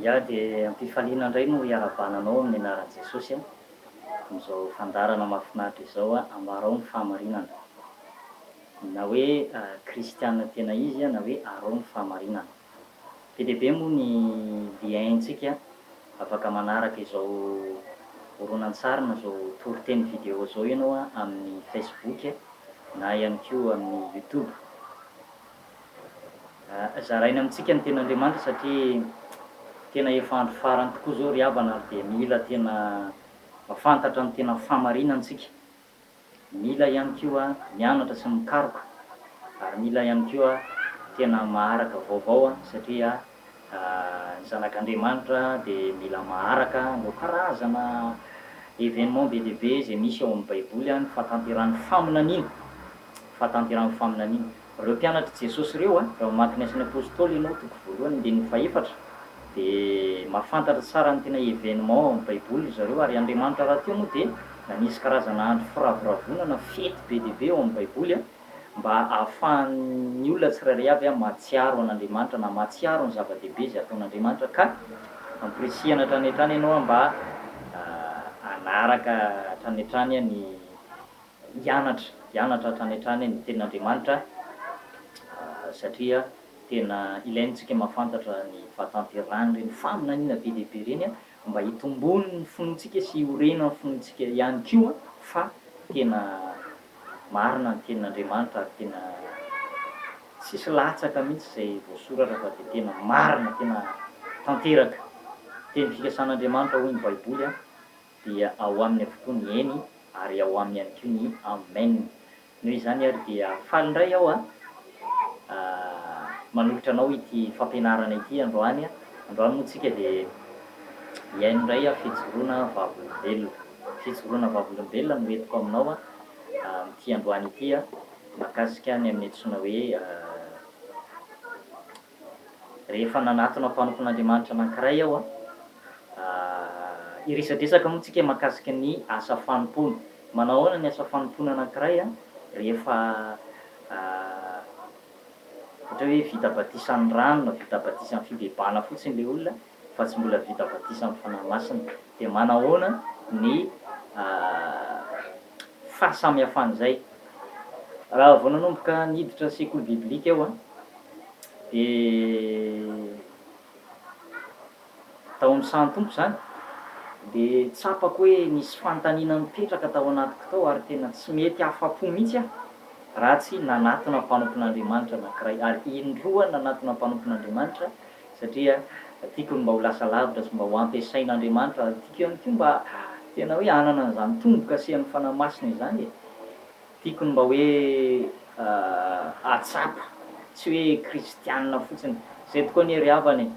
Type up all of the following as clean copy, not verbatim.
Ya dia am-pifaliana indray no iarahabana anao amin'ny anaran'i Jesosy amin'izao fandaharana mahafinaritra izao ambarao ny fahamarinana. Na hoe kristiana tena izy na hoe arao ny fahamarinana. Be dia be moa ny lien-tsika afaka manaraka izao horonantsary na izao toriteny video izao ianao amin'ny Facebook na ihany koa amin'ny YouTube. Zaraina amintsika ny tenin'Andriamanitra satria tena efa andro farany tokoa izao ry havana ary dia mila tena mahafantatra ny tena fahamarinana isika. Mila ihany koa mianatra sy mikaroka ary mila ihany koa tena maharaka vaovao satria ny zanak'Andriamanitra dia mila maharaka ireo karazana événement be dia be izay misy ao amin'ny baiboly, ny fahatanterahan'ny faminaniana, fahatanterahan'ny faminaniana. Ireo mpianatr'i Jesosy ireo, raha mamaky ny Asan'ny Apostoly ianao toko voalohany andininy fahefatra dia mahafantatra tsara ny tena événement ao amin'ny baiboly ry zareo ary Andriamanitra rahateo moa dia nanisy karazana andro firavoravoana na fety be dia be ao amin'ny baiboly mba ahafahan'ny olona tsirairay avy mahatsiaro an'Andriamanitra na mahatsiaro ny zava-dehibe izay ataon'Andriamanitra ka ampirisihana hatrany hatrany ianao mba hanaraka hatrany hatrany ny hianatra hianatra hatrany hatrany ny tenin'Andriamanitra satria tena ilaintsika mahafantatra ny fahatanterahan'ireny faminaniana be dia be ireny mba hitomboan'ny finoantsika sy hiorenan'ny finoantsika ihany koa fa tena Marina ny tenin'Andriamanitra ary tena tsisy latsaka mihitsy izay voasoratra fa dia tena marina, tena tanteraka. Teny fikasan'Andriamanitra hoy ny baiboly dia ao aminy avokoa ny eny ary ao aminy ihany koa ny amen. Noho izany ary dia faly indray aho manolotra anao ity fampianarana ity androany. Androany moa tsika dia hihaino indray fijoroana vavolombelona. Fijoroana vavolombelona no entiko aminao amin'ity androany ity mahakasika ny amin'ny antsoina hoe rehefa nanatona mpanompon'Andriamanitra anankiray aho hiresadresaka moa tsika mahakasika ny asa fanompoana. Manao ahoana ny asa fanompoana anankiray rehefa ohatra hoe vita batisan'ny rano na vita batisan'ny fibebahana fotsiny ilay olona fa tsy mbola vita batisa amin'ny Fanahy Masina. Dia manahoana ny fahasamihafan'izay? Raha vao nanomboka niditra sekoly biblika aho dia tao amin'ny sahan'ny Tompo izany, dia tsapako hoe nisy fanontaniana nipetraka tao anatiko tao ary tena tsy mety afa-po mihitsy aho raha tsy nanatona mpanompon'Andriamanitra anankiray. Ary indroa nanatona mpanompon'Andriamanitra satria tiako ny mba ho lasa lavitra sy mba ho ampiasain'Andriamanitra ary tiako ihany koa mba tena hoe hanana an'izany tombo-kasehan'ny Fanahy Masina izany e! Tiako ny mba hoe hahatsapa, tsy hoe kristianina fotsiny. Izay tokoa anie ry havana e!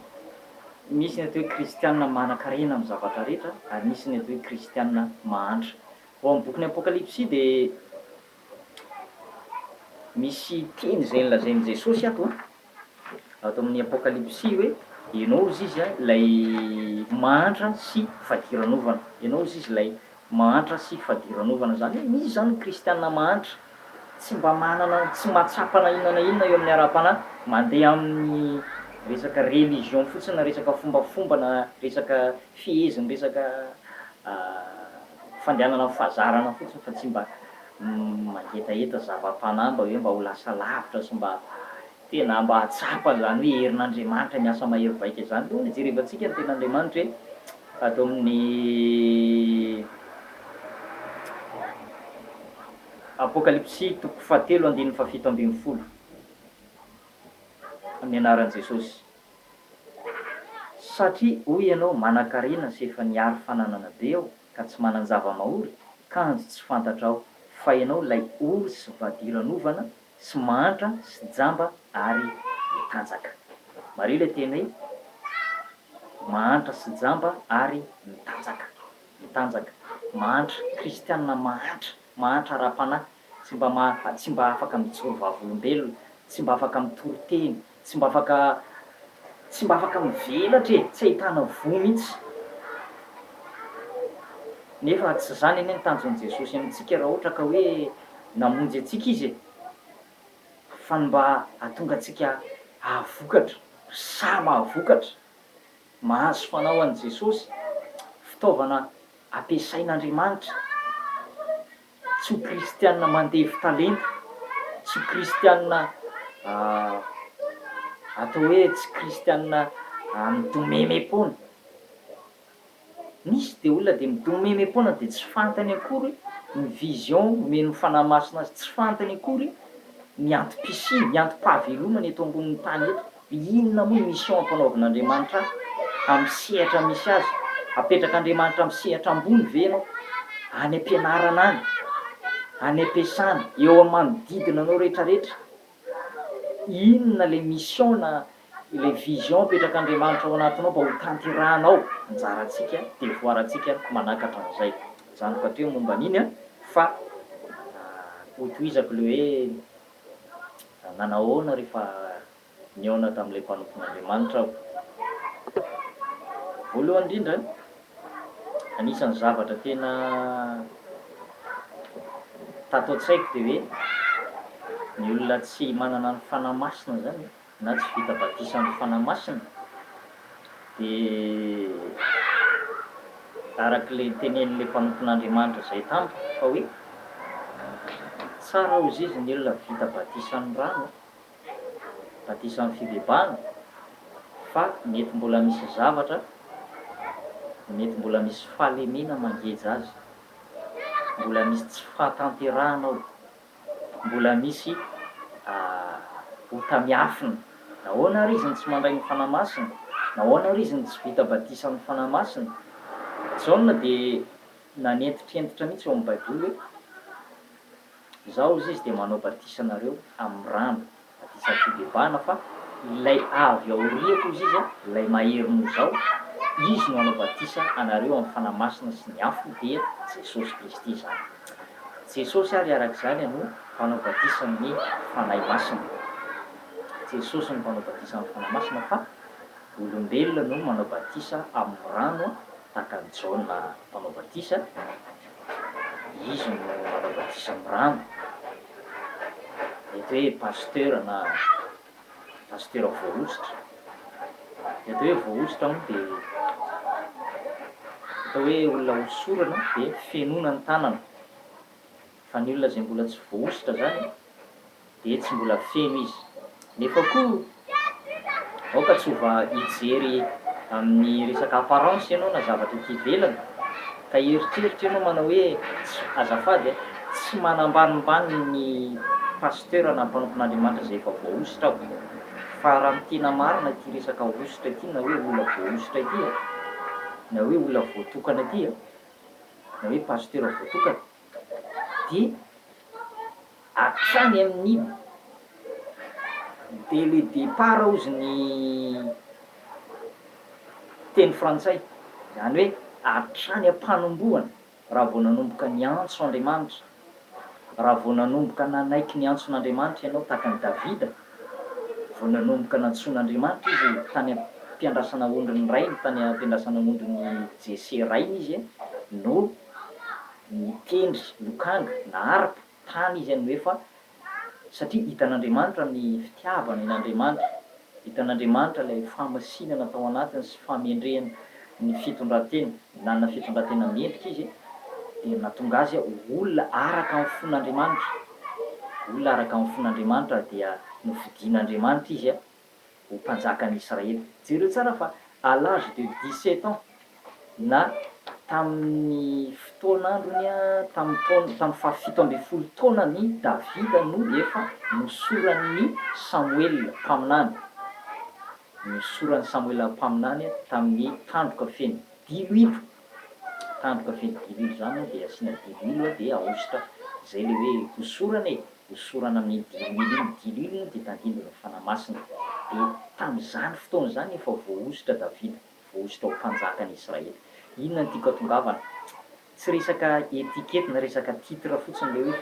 Misy ny atao hoe kristianina manan-karena amin'ny zavatra rehetra ary misy ny atao hoe kristianina mahantra. Ao amin'ny bokin'ny Apokalypsy dia misy teny izay nolazain'i Jesosy ato an! Ato amin'ny Apokalypsy hoe, Ianao hozy izy ilay mahantra sy fadiranovana. Ianao hozy izy ilay mahantra sy fadiranovana. Izany hoe misy izany ny kristiana mahantra, tsy mba manana, tsy mahatsapa na inona na inona eo amin'ny ara-panahy, mandeha amin'ny resaka religion fotsiny na resaka fombafomba na resaka feheziny, resaka fandehanana amin'ny fahazarana fotsiny fa tsy mba mangetaheta zava-panahy mba hoe mba ho lasa lavitra sy mba tena mba hahatsapa izany hoe herin'Andriamanitra miasa mahery vaika izany. Aloha ny hijerevantsika ny tenin'Andriamanitra e, ato amin'ny Apokalypsy toko fahatelo andininy fahafito ambin'ny folo, amin'ny anaran'i Jesosy. Satria hoy ianao, manan-karena sy efa nihary fananana be aho, ka tsy manan-java-mahory, kanjo tsy fantatrao, fa ianao ilay ory sy vadiranovana sy mahantra sy jamba ary mitanjaka. Mariho ilay teny hoe mahantra sy jamba ary mitanjaka. Mitanjaka. Mahantra. Kristianina mahantra. Mahantra ara-panahy. Tsy mba maha, tsy mba afaka mijoro vavolombelona. Tsy mba afaka mitory teny. Tsy mba afaka, tsy mba afaka mivelatra e! Tsy ahitana voa mihitsy. Nefa tsy izany anie ny tanjon'i Jesosy amintsika raha ohatra ka hoe namonjy antsika Izy e! Fa ny mba hahatonga antsika hahavokatra, sahy mahavokatra. mahazo fanao an'i Jesosy, fitaovana ampiasain'Andriamanitra. Tsy ho kristiana mandevo talenta, tsy ho kristiana atao hoe tsy kristiana midomemem-poana. Misy dia olona dia midomemem-poana dia tsy fantany akory ny vision omen'ny Fanahy Masina azy, tsy fantany akory ny antom-pisiany, ny antom-pahavelomany eto ambonin'ny tany eto. Inona moa ny mission ampanaovin'Andriamanitra ahy amin'ny sehatra misy azy? Apetrak'Andriamanitra amin'ny sehatra ambony ve ianao? Any am-pianarana any, any am-piasana, eo amin'ny manodidina anao rehetrarehetra? Inona ilay mission na ilay vision apetrak'Andriamanitra ao anatinao mba ho tanterahanao? Anjarantsika, devoir-ntsika manakatra an'izay. Ajanoko hatreo momba an'iny an, fa hotohizako ilay hoe Nanahoana rehefa nihaona tamin'ilay mpanompon'Andriamanitra aho? Voalohany indrindra, anisan'ny zavatra tena tato an-tsaiko dia hoe ny olona tsy manana ny Fanahy Masina izany na tsy vita batisan'ny Fanahy Masina dia araka ilay tenenin'ilay mpanompon'Andriamanitra izay tamiko fa hoe tsara hozy izy ny olona vita batisan'ny rano, batisan'ny fibebahana fa mety mbola misy zavatra, mety mbola misy fahalemena mangeja azy, mbola misy tsy fahatanterahana ao. Mbola misy ota miafina. Nahoana ary izy no tsy mandray ny Fanahy Masina? Nahoana ary izy no tsy vita batisan'ny Fanahy Masina? Jaona dia nanentitrentitra mihitsy ao amin'ny Baiboly hoe, Izaho, hozy izy, dia manao batisa anareo amin'ny rano. Batisa fibebahana fa ilay avy aoriako hozy izy ilay mahery noho izaho, izy no hanao batisa anareo amin'ny Fanahy Masina sy ny afo dia Jesosy Kristy izany. Jesosy ary araka izany no mpanao batisa ny Fanahy Masina. Jesosy no mpanao batisa ny Fanahy Masina fa olombelona no manao batisa amin'ny rano tahaka an'i Jaona mpanao batisa, izy no manao batisa amin'ny rano. Mety hoe pasteur na pasteur voahosotra. Ny atao hoe voahosotra moa dia atao hoe olona hosorana dia fenoina ny tanana. Fa ny olona izay mbola tsy voahosotra izany dia tsy mbola feno izy. Nefa koa aoka tsy ho va hijery amin'ny resaka apparence ianao na zavatra ety ivelany ka hieritreritra ianao manao hoe tsy, azafady a, tsy manambanimbany ny pasteur na mpanompon'Andriamanitra izay efa voahosotra aho. Fa raha ny tena marina ity resaka hosotra ity na hoe olona voahosotra ity a, na hoe olona voatokana ity a, na hoe pasteur voatokana dia hatrany amin'ny dès le départ hozy ny teny frantsay, izany hoe hatrany am-panombohana raha vao nanomboka niantso Andriamanitra, raha vao nanomboka nanaiky ny antson'Andriamanitra ianao tahaka an'i Davida, vao nanomboka nantsoin'Andriamanitra izy tany am-piandrasana ondrin'ny rainy, tany am-piandrasana ondrin'i Jese rainy izy no nitendry lokanga na harpe, tany izy no efa satria hitan'Andriamanitra ny fitiavany an'Andriamanitra, hitan'Andriamanitra ilay fahamasinana tao anatiny sy fahamendrehany ny fitondran-tena, nanana fitondran-tena mendrika izy dia nahatonga azy ho olona araka ny fon'Andriamanitra, olona araka ny fon'Andriamanitra dia nofidin'Andriamanitra izy ho mpanjakan'i Israely. Jereo tsara fa à l'âge de 17 ans na tamin'ny fotoan'androny, tamin'ny taona, tamin'ny fahafito ambin'ny folo taonany Davida no efa nosoran'i Samoela mpaminany, nosoran'i Samoela mpaminany tamin'ny tandroka feno diloilo, tandroka feno diloilo izany moa dia asiana diloilo dia ahosotra, izay ilay hoe hosorana e! hosorana amin'iny diloilo iny, diloilo moa dia tandindon'ny Fanahy Masina, dia tamin'izany fotoana izany efa voahosotra Davida, voahosotra ho mpanjakan'i Israely. Inona no tiako hatongavana? Tsy resaka étiquette na resaka titre fotsiny ilay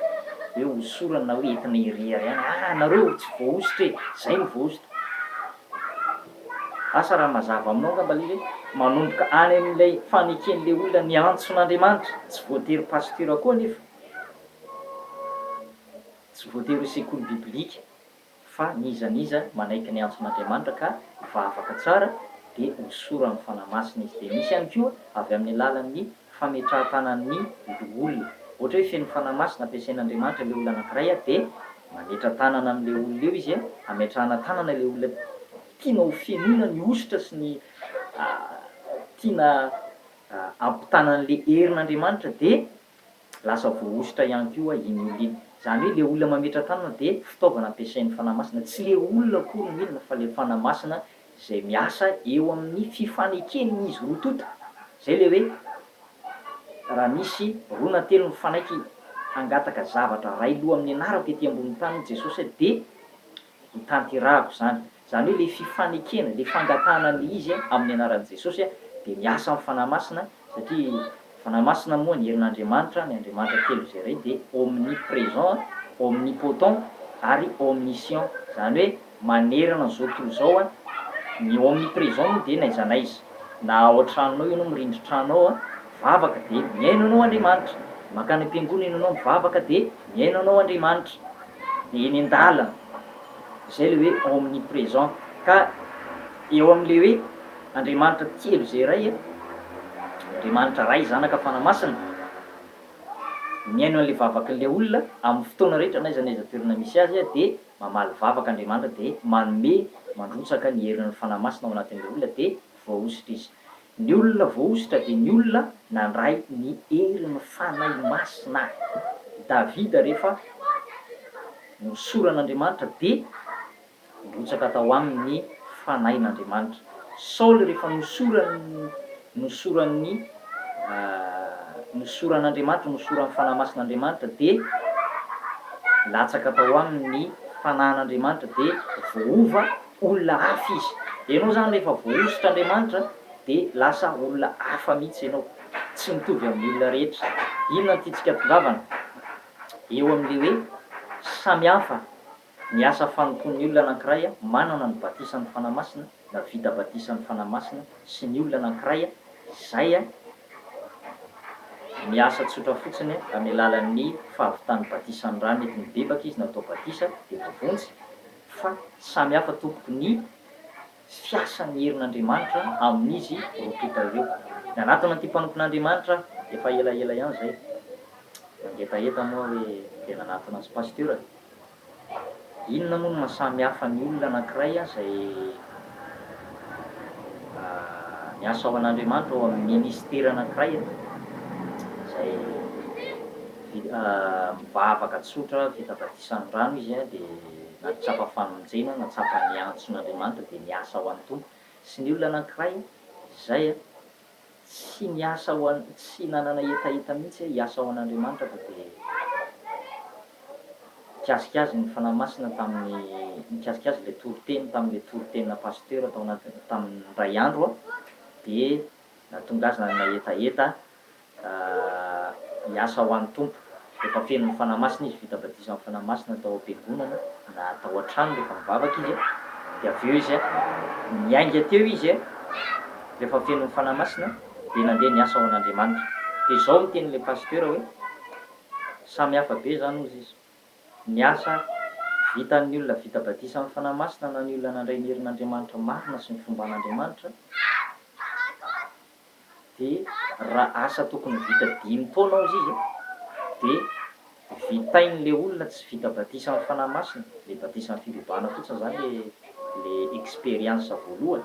hoe hoe hosorana na hoe entina irery ihany, ah nareo tsy voahosotra e, zay no voahosotra. Asa raha mazava aminao angamba ilay izy hoe manomboka any amin'ilay faneken'ilay olona ny antson'Andriamanitra, tsy voatery pasteur koa anefa. Tsy voatery ho sekoly biblika fa n'iza n'iza manaiky ny antson'Andriamanitra ka hivavaka tsara. Dia hosoran'ny Fanahy Masina izy. Dia misy ihany koa avy amin'ny alalan'ny fametrahan-tanan'ny loholona. Ohatra hoe feno Fanahy Masina ampiasain'Andriamanitra ilay olona anankiray dia mametra-tanana amin'ilay olona eo izy, ametrahana tanana ilay olona tiana ho fenoina ny hosotra sy ny tiana hampitana an'ilay herin'Andriamanitra dia lasa voahosotra ihany koa iny olona iny. Izany hoe ilay olona mametra-tanana dia fitaovana ampiasain'ny Fanahy Masina. Tsy ilay olona akory no inona fa ilay Fanahy Masina izay miasa eo amin'ny fifaneken'izy roa tonta. Izay ilay hoe raha misy roa na telo mifanaiky hangataka zavatra ray loha amin'ny anarako ety ambonin'ny tany hoy Jesosy dia ho tanterahako izany. Izany hoe ilay fifanekena, ilay fangatahana an'ilay izy amin'ny anaran'i Jesosy dia miasa amin'ny Fanahy Masina satria Fanahy Masina moa ny herin'Andriamanitra, ny Andriamanitra telo izay iray dia omnipresent, omnipotent ary omniscient. Izany hoe manerana an'izao tontolo izao, ny omnipresent moa dia n'aiza n'aiza, na ao an-tranonao ianao mirindrin-trano ao, mivavaka dia mihaino anao Andriamanitra, mankany am-piangonana ianao mivavaka dia mihaino anao Andriamanitra, dia eny an-dalana, izay ilay hoe omnipresent. Ka eo amin'ilay hoe Andriamanitra telo izay iray, Andriamanitra Ray, Zanaka, Fanahy Masina, mihaino an'ilay vavak'ilay olona amin'ny fotoana rehetra n'aiza n'aiza toerana misy azy dia mamaly vavaka Andriamanitra dia manome, mandrotsaka ny herin'ny Fanahy Masina ao anatin'ilay olona dia voahosotra izy. Ny olona voahosotra dia ny olona nandray ny herin'ny Fanahy Masina. Davida rehefa nosoran'Andriamanitra dia Nirotsaka tao aminy ny Fanahin'Andriamanitra. Saoly rehefa nosorany nosoran'ny nosoran'Andriamanitra, nosoran'ny Fanahy Masin'Andriamanitra dia latsaka tao aminy ny Fanahin'Andriamanitra dia voaova olona hafa izy. Ianao izany rehefa voahosotr'Andriamanitra dia lasa olona hafa mihitsy ianao, tsy mitovy amin'ny olona rehetra. Inona no tiantsika atongavana? Eo amin'ilay hoe samy hafa Ny asa fanompoan'ny olona anankiray manana ny batisan'ny Fanahy Masina na vita batisan'ny Fanahy Masina sy ny olona anankiray izay miasa tsotra fotsiny amin'ny alalan'ny fahavitan'ny batisan'ny rano mety mibebaka izy na atao batisa dia voavonjy fa samy hafa tompoko ny fiasan'ny herin'Andriamanitra amin'izy roa tonta ireo. Nanatona an'ity mpanompon'Andriamanitra aho efa elaela ihany izay, nangetaheta moa hoe dia nanatona azy Pasteur e! Inona moa no maha samy hafa ny olona anankiray izay miasa ao an'Andriamanitra ao amin'ny ministera anankiray izay mivavaka tsotra, vita batisan'ny rano izy dia nahatsapa famonjena, nahatsapa ny antson'Andriamanitra dia miasa ho an'ny Tompo, sy ny olona anankiray izay Tsy niasa ho an, tsy nanana hetaheta mihitsy aho hiasa ho an'Andriamanitra fa dia nikasika azy ny Fanahy Masina tamin'ny, nikasika azy ilay toriteny tamin'ilay toritenina pasteur tao anatin'ny, tamin'ny indray andro aho dia nahatonga azy nanana hetaheta Hiasa ho an'ny Tompo. Rehefa feno ny Fanahy Masina izy, vita batisa amin'ny Fanahy Masina tao am-piangonana na tao an-trano rehefa mivavaka izy, dia avy eo izy, niainga teo izy, rehefa feno ny Fanahy Masina, dia nandeha niasa ho an'Andriamanitra. Dia izao no tenin'ilay pasteur hoe, Samy hafa be izany hozy izy. Ny asa vitan'ny olona vita batisa amin'ny Fanahy Masina na ny olona nandray ny herin'Andriamanitra marina sy ny fomban'Andriamanitra, Dia raha asa tokony ho vita dimy taona hozy izy dia vitain'le olona tsy vita batisa amin'ny Fanahy Masina, le batisan'ny fibebahana fotsiny zany le le expérience voalohany,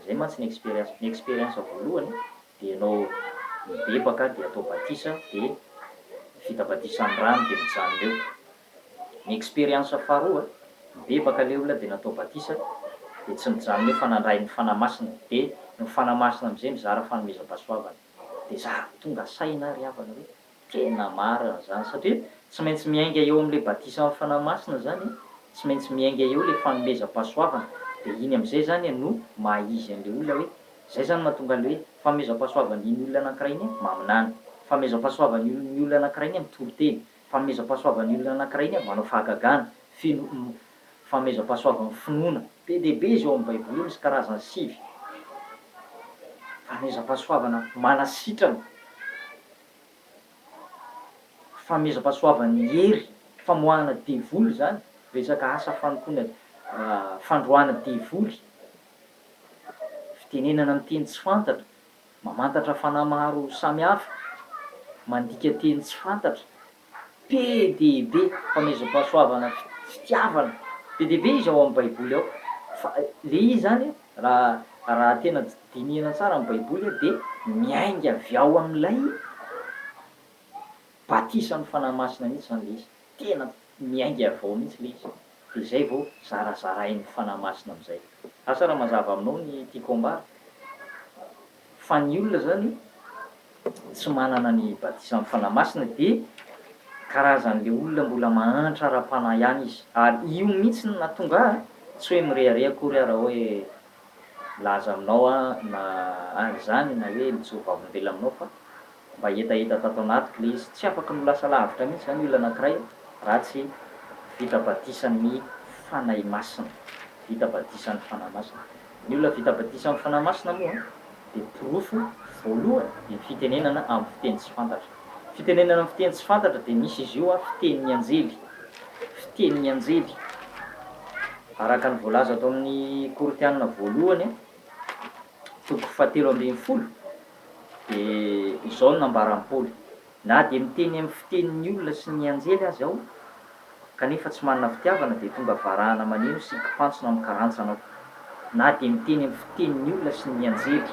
zay mantsy ny expérience, ny expérience voalohany dia ianao mibebaka dia atao batisa dia vita batisan'ny rano dia mijanona eo. Ny expérience faharoa, nibebaka ilay olona dia natao batisa, dia tsy nijanona eo fa nandray ny Fanahy Masina, dia ny Fanahy Masina amin'izay mizara fanomezam-pahasoavana. Dia za tonga saina ary havana hoe tena marina izany satria tsy maintsy miainga eo amin'ilay batisan'ny Fanahy Masina izany, tsy maintsy miainga eo ilay fanomezam-pahasoavana, dia iny amin'izay izany no maha izy an'ilay olona hoe izay izany mahatonga an'ilay hoe fanomezam-pahasoavan'iny olona anankiray iny maminany, fanomezam-pahasoavan'ny olona anankiray iny mitory teny, Fanomezam-pahasoavan'ny olona anankiray iny manao fahagagana, feno fanomezam-pahasoavan'ny finoana. Be dia be izy ao amin'ny Baiboly io, misy karazany sivy. Fanomezam-pahasoavana manasitrana, fanomezam-pahasoavan'ny hery, famoahana devoly izany, resaka asa fanompoana fandroahana devoly. Fitenenana amin'ny teny tsy fantatra, mamantatra fanahy maro samihafa, mandika teny tsy fantatra, be dia be, fanomezam-pahasoavana fitiavana, be dia be izy ao amin'ny baiboly ao, fa le izy zany raha raha tena dinihana tsara ny baiboly dia miainga avy ao amin'ilay batisan'ny fanahy masina mihitsy zany le izy, tena miainga avy ao mihitsy le izy, dia izay vao zarazarain'ny fanahy masina amin'izay. Asa raha mazava aminao ny tiako ambara? Fa ny olona zany tsy manana ny batisan'ny Fanahy Masina dia karazan'le olona mbola mahantra ara-panahy ihany izy. Ary io mihitsy no nahatonga ahy, tsy hoe mirehareha akory aho raha hoe milaza aminao aho na an'izany na hoe mijoro vavolombelona aminao fa mba hetaheta tato anatiko le izy. Tsy afaka ny ho lasa lavitra mihitsy zany olona anankiray raha tsy vita batisan'ny Fanahy Masina. Vita batisan'ny Fanahy Masina. Ny olona vita batisa amin'ny Fanahy Masina moa dia porofo voalohany dia ny fitenenana amin'ny fiteny tsy fantatra. Fitenenana amin'ny fiteny tsy fantatra dia misy izy io fitenin'ny anjely, fitenin'ny anjely. Araka ny voalaza ato amin'ny Korintiana voalohany toko fahatelo ambin'ny folo dia izao no nambaran'i Paoly, Na dia miteny amin'ny fitenin'ny olona sy ny anjely aza aho, kanefa tsy manana fitiavana, dia tonga varahana maneno sy kipantsona mikarantsana aho. Na dia miteny amin'ny fitenin'ny olona sy ny anjely.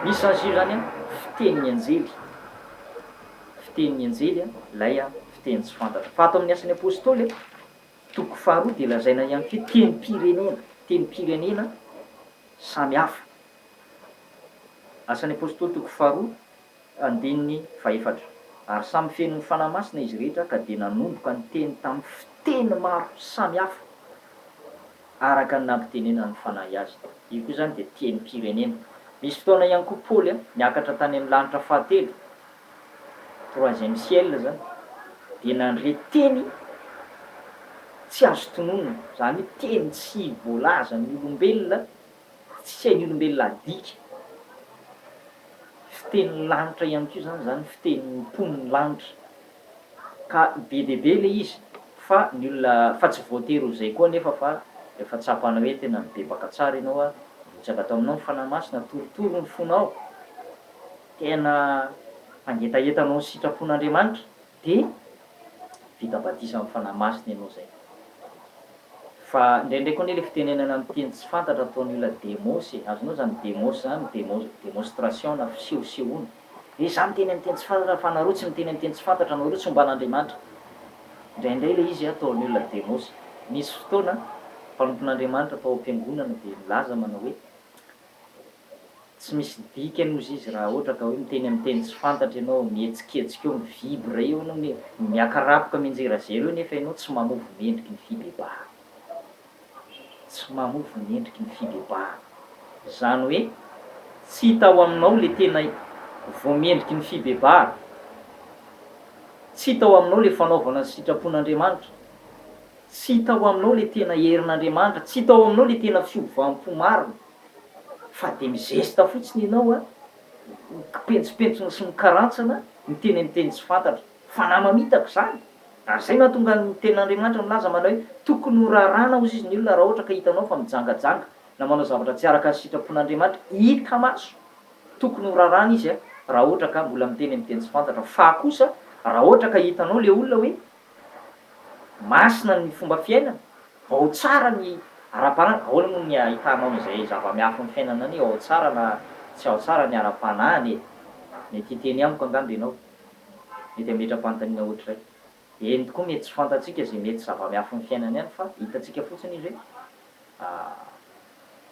Misy izany izy io izany an, fitenin'ny anjely. Fitenin'ny anjely an, ilay fiteny tsy fantatra. Fa ato amin'ny Asan'ny Apostoly, toko faharoa dia lazaina ihany koa hoe tenim-pirenena, tenim-pirenena samy hafa. Asan'ny Apostoly toko faharoa, Andininy fahefatra. Ary samy feno ny Fanahy Masina izy rehetra ka dia nanomboka niteny tamin'ny fiteny maro samy hafa, araka ny nampitenenan'ny Fanahy azy. Io koa izany dia tenim-pirenena. Misy fotoana ihany koa Paoly niakatra tany amin'ny lanitra fahatelo, troisième ciel izany, dia nandre teny tsy azo tononina, izany hoe teny tsy voalazan'ny olombelona, Tsy hain'ny olombelona adika. Fitenin'ny lanitra ihany koa izany izany, fitenin'ny mponin'ny lanitra. Ka be dia be ilay izy fa ny olona, fa tsy voatery ho izay koa anefa fa rehefa tsapanao hoe tena mibebaka tsara ianao, mirotsaka ato aminao ny Fanahy Masina, torotoro ny fonao, tena mangetaheta hanao ny sitrapon'Andriamanitra dia vita batisa amin'ny Fanahy Masina ianao izay. Fa indraindray koa anie le fitenenana amin'ny teny tsy fantatra ataon'ny olona demos e, azonao zany demos zany, demo, démonstration na fisehosehoana, hoe za miteny amin'ny teny tsy fantatra fa nareo tsy miteny amin'ny teny tsy fantatra, nareo tsy omban'Andriamanitra. Indraindray le izy ataon'ny olona demos. Nisy fotoana, mpanompon'Andriamanitra tao am-piangonana dia nilaza manao hoe, Tsy misy dikany ozy izy raha ohatra ka hoe miteny amin'ny teny tsy fantatra ianao, mihetsiketsika eo, mi-vibre eo ianao, miakarapoka mianjerazera eo nefa ianao tsy mamovo ny endriky ny fibebahana. Tsy mamovo ny endriky ny fibebahana. Izany hoe tsy hita ao aminao le tena vao mendriky ny fibebahana. Tsy hita ao aminao le fanaovana ny sitrapon'Andriamanitra. Tsy hita ao aminao le tena herin'Andriamanitra. Tsy hita ao aminao le tena fiovam-po marina. Fa dia mizesta fotsiny ianao a, mikipentsopentsona sy mikarantsana, miteny amin'ny teny tsy fantatra. Fanahy mamitaka izany. Ary izay no hahatonga ny tenin'Andriamanitra milaza manao hoe, tokony ho raràna hozy izy ny olona raha ohatra ka hitanao fa mijangajanga na manao zavatra tsy araka ny sitrapon'Andriamanitra hita maso. Tokony ho raràna izy raha ohatra ka mbola miteny amin'ny teny tsy fantatra. Fa kosa raha ohatra ka hitanao ilay olona hoe Masina ny fomba fiainana, ao tsara ny ara-panahy, ahoana moa ny ahitanao an'izay zava-miafin'ny fiainana any ao tsara na tsy ao tsara ny ara-panahiny e? Mety hiteny amiko angamba ianao, mety hametra-panontaniana ohatr'izay. Eny tokoa mety tsy fantatsika izay mety zava-miafin'ny fiainana any fa hitantsika fotsiny izy hoe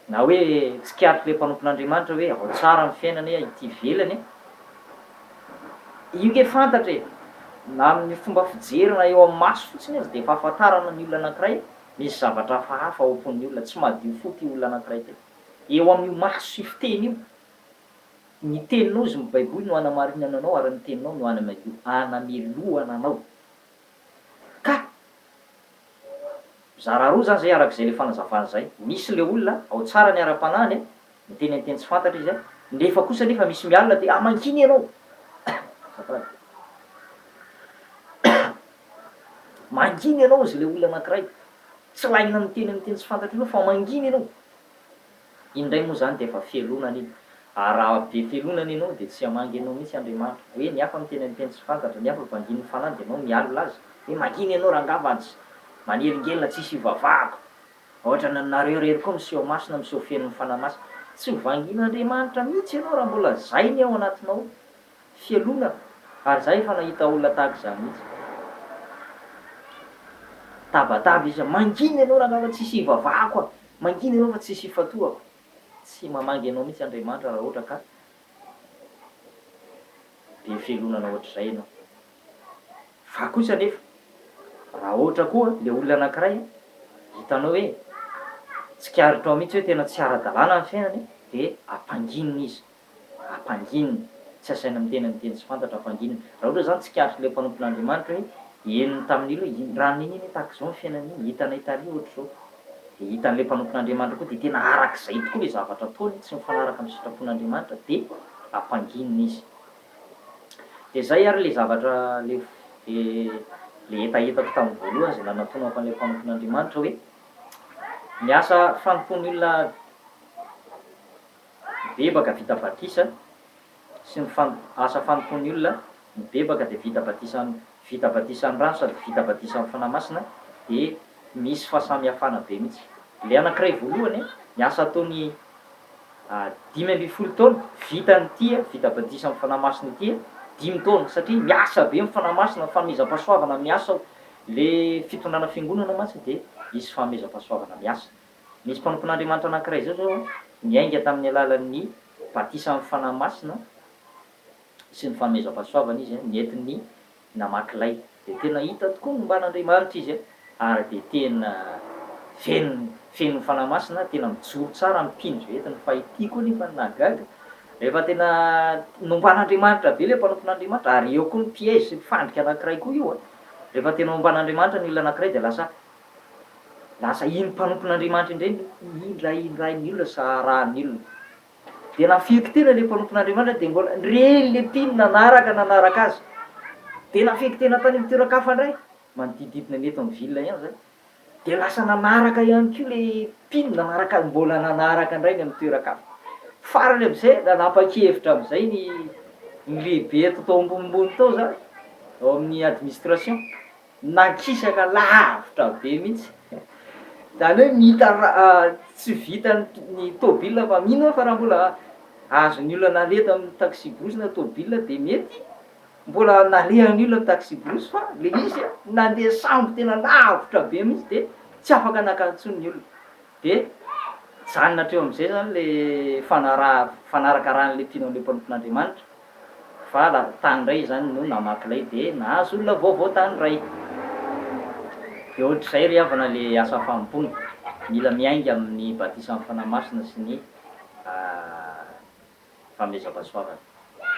Na hoe tsikaritr'ilay mpanompon'Andriamanitra hoe ao tsara ny fiainana e, ity ivelany e. Io nge fantatra e! Na amin'ny fomba fijery na eo amin'ny maso fotsiny aza dia efa ahafantarana ny olona anankiray misy zavatra hafahafa ao am-pon'ny olona, tsy madio fo ity olona anankiray ity. Eo amin'io maso sy fiteny io, ny teninao izy ny baiboly no hanamarinana anao ary ny teninao no hanamelohana anao. Ka! Mizara roa zany zay araka izay le fanazavana zay. Misy le olona ao tsara ny ara-panahiny a, miteny amin'ny teny tsy fantatra izy a, nefa kosa nefa misy mialona de ah mangina ianao! Azafady. Mangina ianao ozy le olona anakiray, tsy laina miteny amin'ny teny tsy fantatra ianao fa mangina ianao. Iny indray moa izany dia efa fialonana iny. Ary raha be fialonana ianao dia tsy hamangy anao mihitsy Andriamanitra. Hoe ny hafa miteny amin'ny teny tsy fantatra, ny hafa vangian'ny fanahy dia ianao mialona azy. Hoe mangina ianao rangaha fa tsy manelingelina tsisy ivavahako. Ohatrany anareo irery koa miseho masina miseho feno ny fanahy masina. Tsy ho vangian'Andriamanitra mihitsy ianao raha mbola zay ny ao anatinao. Fialonana. Ary za efa nahita olona tahaka izany mihitsy. Tabataba izy, mangina ianao rangaha fa tsisy ivavahako a! Mangina ianao fa tsisy ifantohako. Tsy mamangy anao mihitsy Andriamanitra raha ohatra ka be fialonana ohatr'izay ianao. Fa kosa anefa, raha ohatra koa le olona anankiray hitanao hoe tsikaritrao mihitsy hoe tena tsy ara-dalàna ny fiainany dia ampanginina izy. Ampanginina. Tsy asaina miteny amin'ny teny tsy fantatra, ampanginina. Raha ohatra izany tsikaritr'ilay mpanompon'Andriamanitra hoe henony tamin'ily hoe iny rano iny anie tahaka izao ny fiainany iny, hitanay tary ohatr'izao. Dia hitan'ilay mpanompon'Andriamanitra koa dia tena arak'izay tokoa ilay zavatra ataony, tsy mifanaraka amin'ny sitrapon'Andriamanitra dia ampanginina izy. Dia izay ary ilay zavatra ilay ilay hetahetako tamin'ny voalohany izay nanatonako an'ilay mpanompon'Andriamanitra hoe ny asa fanompoan'ny olona mibebaka vita batisa sy ny fan asa fanompoan'ny olona mibebaka dia vita batisa vita batisa amin'ny rano sady vita batisa amin'ny Fanahy Masina dia misy fahasamihafana be mihitsy. Ilay anankiray voalohany ny asa ataony 15 taona, vita an'ity vita batisa amin'ny Fanahy Masina ity dimy taona, satria miasa be ny Fanahy Masina, fanomezam-pahasoavana miasa ao. Le fitondrana fiangonana mantsy dia hisy fanomezam-pahasoavana miasa. Nisy mpanompon'Andriamanitra anankiray izao zao niainga tamin'ny alalan'ny batisa amin'ny Fanahy Masina sy ny fanomezam-pahasoavana izy, nentiny namaky lay. Dia tena hita tokoa ny momban'Andriamanitra izy ary dia tena feno feno ny Fanahy Masina, tena mijoro tsara ny mpino izay entiny. Fa ity koa nefa ny nahagaga, rehefa tena nomban'Andriamanitra be ilay mpanompon'Andriamanitra, ary eo koa ny piège sy ny fandrika anankiray koa io an, rehefa tena omban'Andriamanitra ny olona anankiray dia lasa lasa iny mpanompon'Andriamanitra indray no indrahindrain'ny olona sy arahan'ny olona. Dia nafiako tena ilay mpanompon'Andriamanitra dia mbola nireny ilay mpino nanaraka nanaraka azy. Dia nafiako tena tany amin'ny toeran-kafa indray, manodidididina ny eto amin'ny ville ihany izany. Dia lasa nanaraka ihany koa ilay mpino nanaraka azy, mbola nanaraka indray ny amin'ny toeran-kafa. Farany amin'izay, nanapa-kevitra amin'izay ny ny lehibe eto tao ambonimbony tao izany, ao amin'ny administration. Nankisaka lavitra be mihitsy. Izany hoe mita tsy vita ny tôbila fa mino aho fa raha mbola azon'ny olona naleha tamin'ny taxi-brousse na tôbila dia mety mbola nalehan'ny olona ny taxi-brousse fa le izy nandeha sambo tena lavitra be mihitsy dia tsy afaka naka intsony ny olona. Dia nijanona hatreo amin'izay izany le fanaraha fanarakarahana ilay mpino an'ilay mpanompon'Andriamanitra. Fa la tany ndray izany no namaky lay de nahazo olona vaovao tany ndray. De ohatr'izay ry havana le asa fanompoana. Mila miainga amin'ny batisan'ny Fanahy Masina sy ny fanomezam-pahasoavana.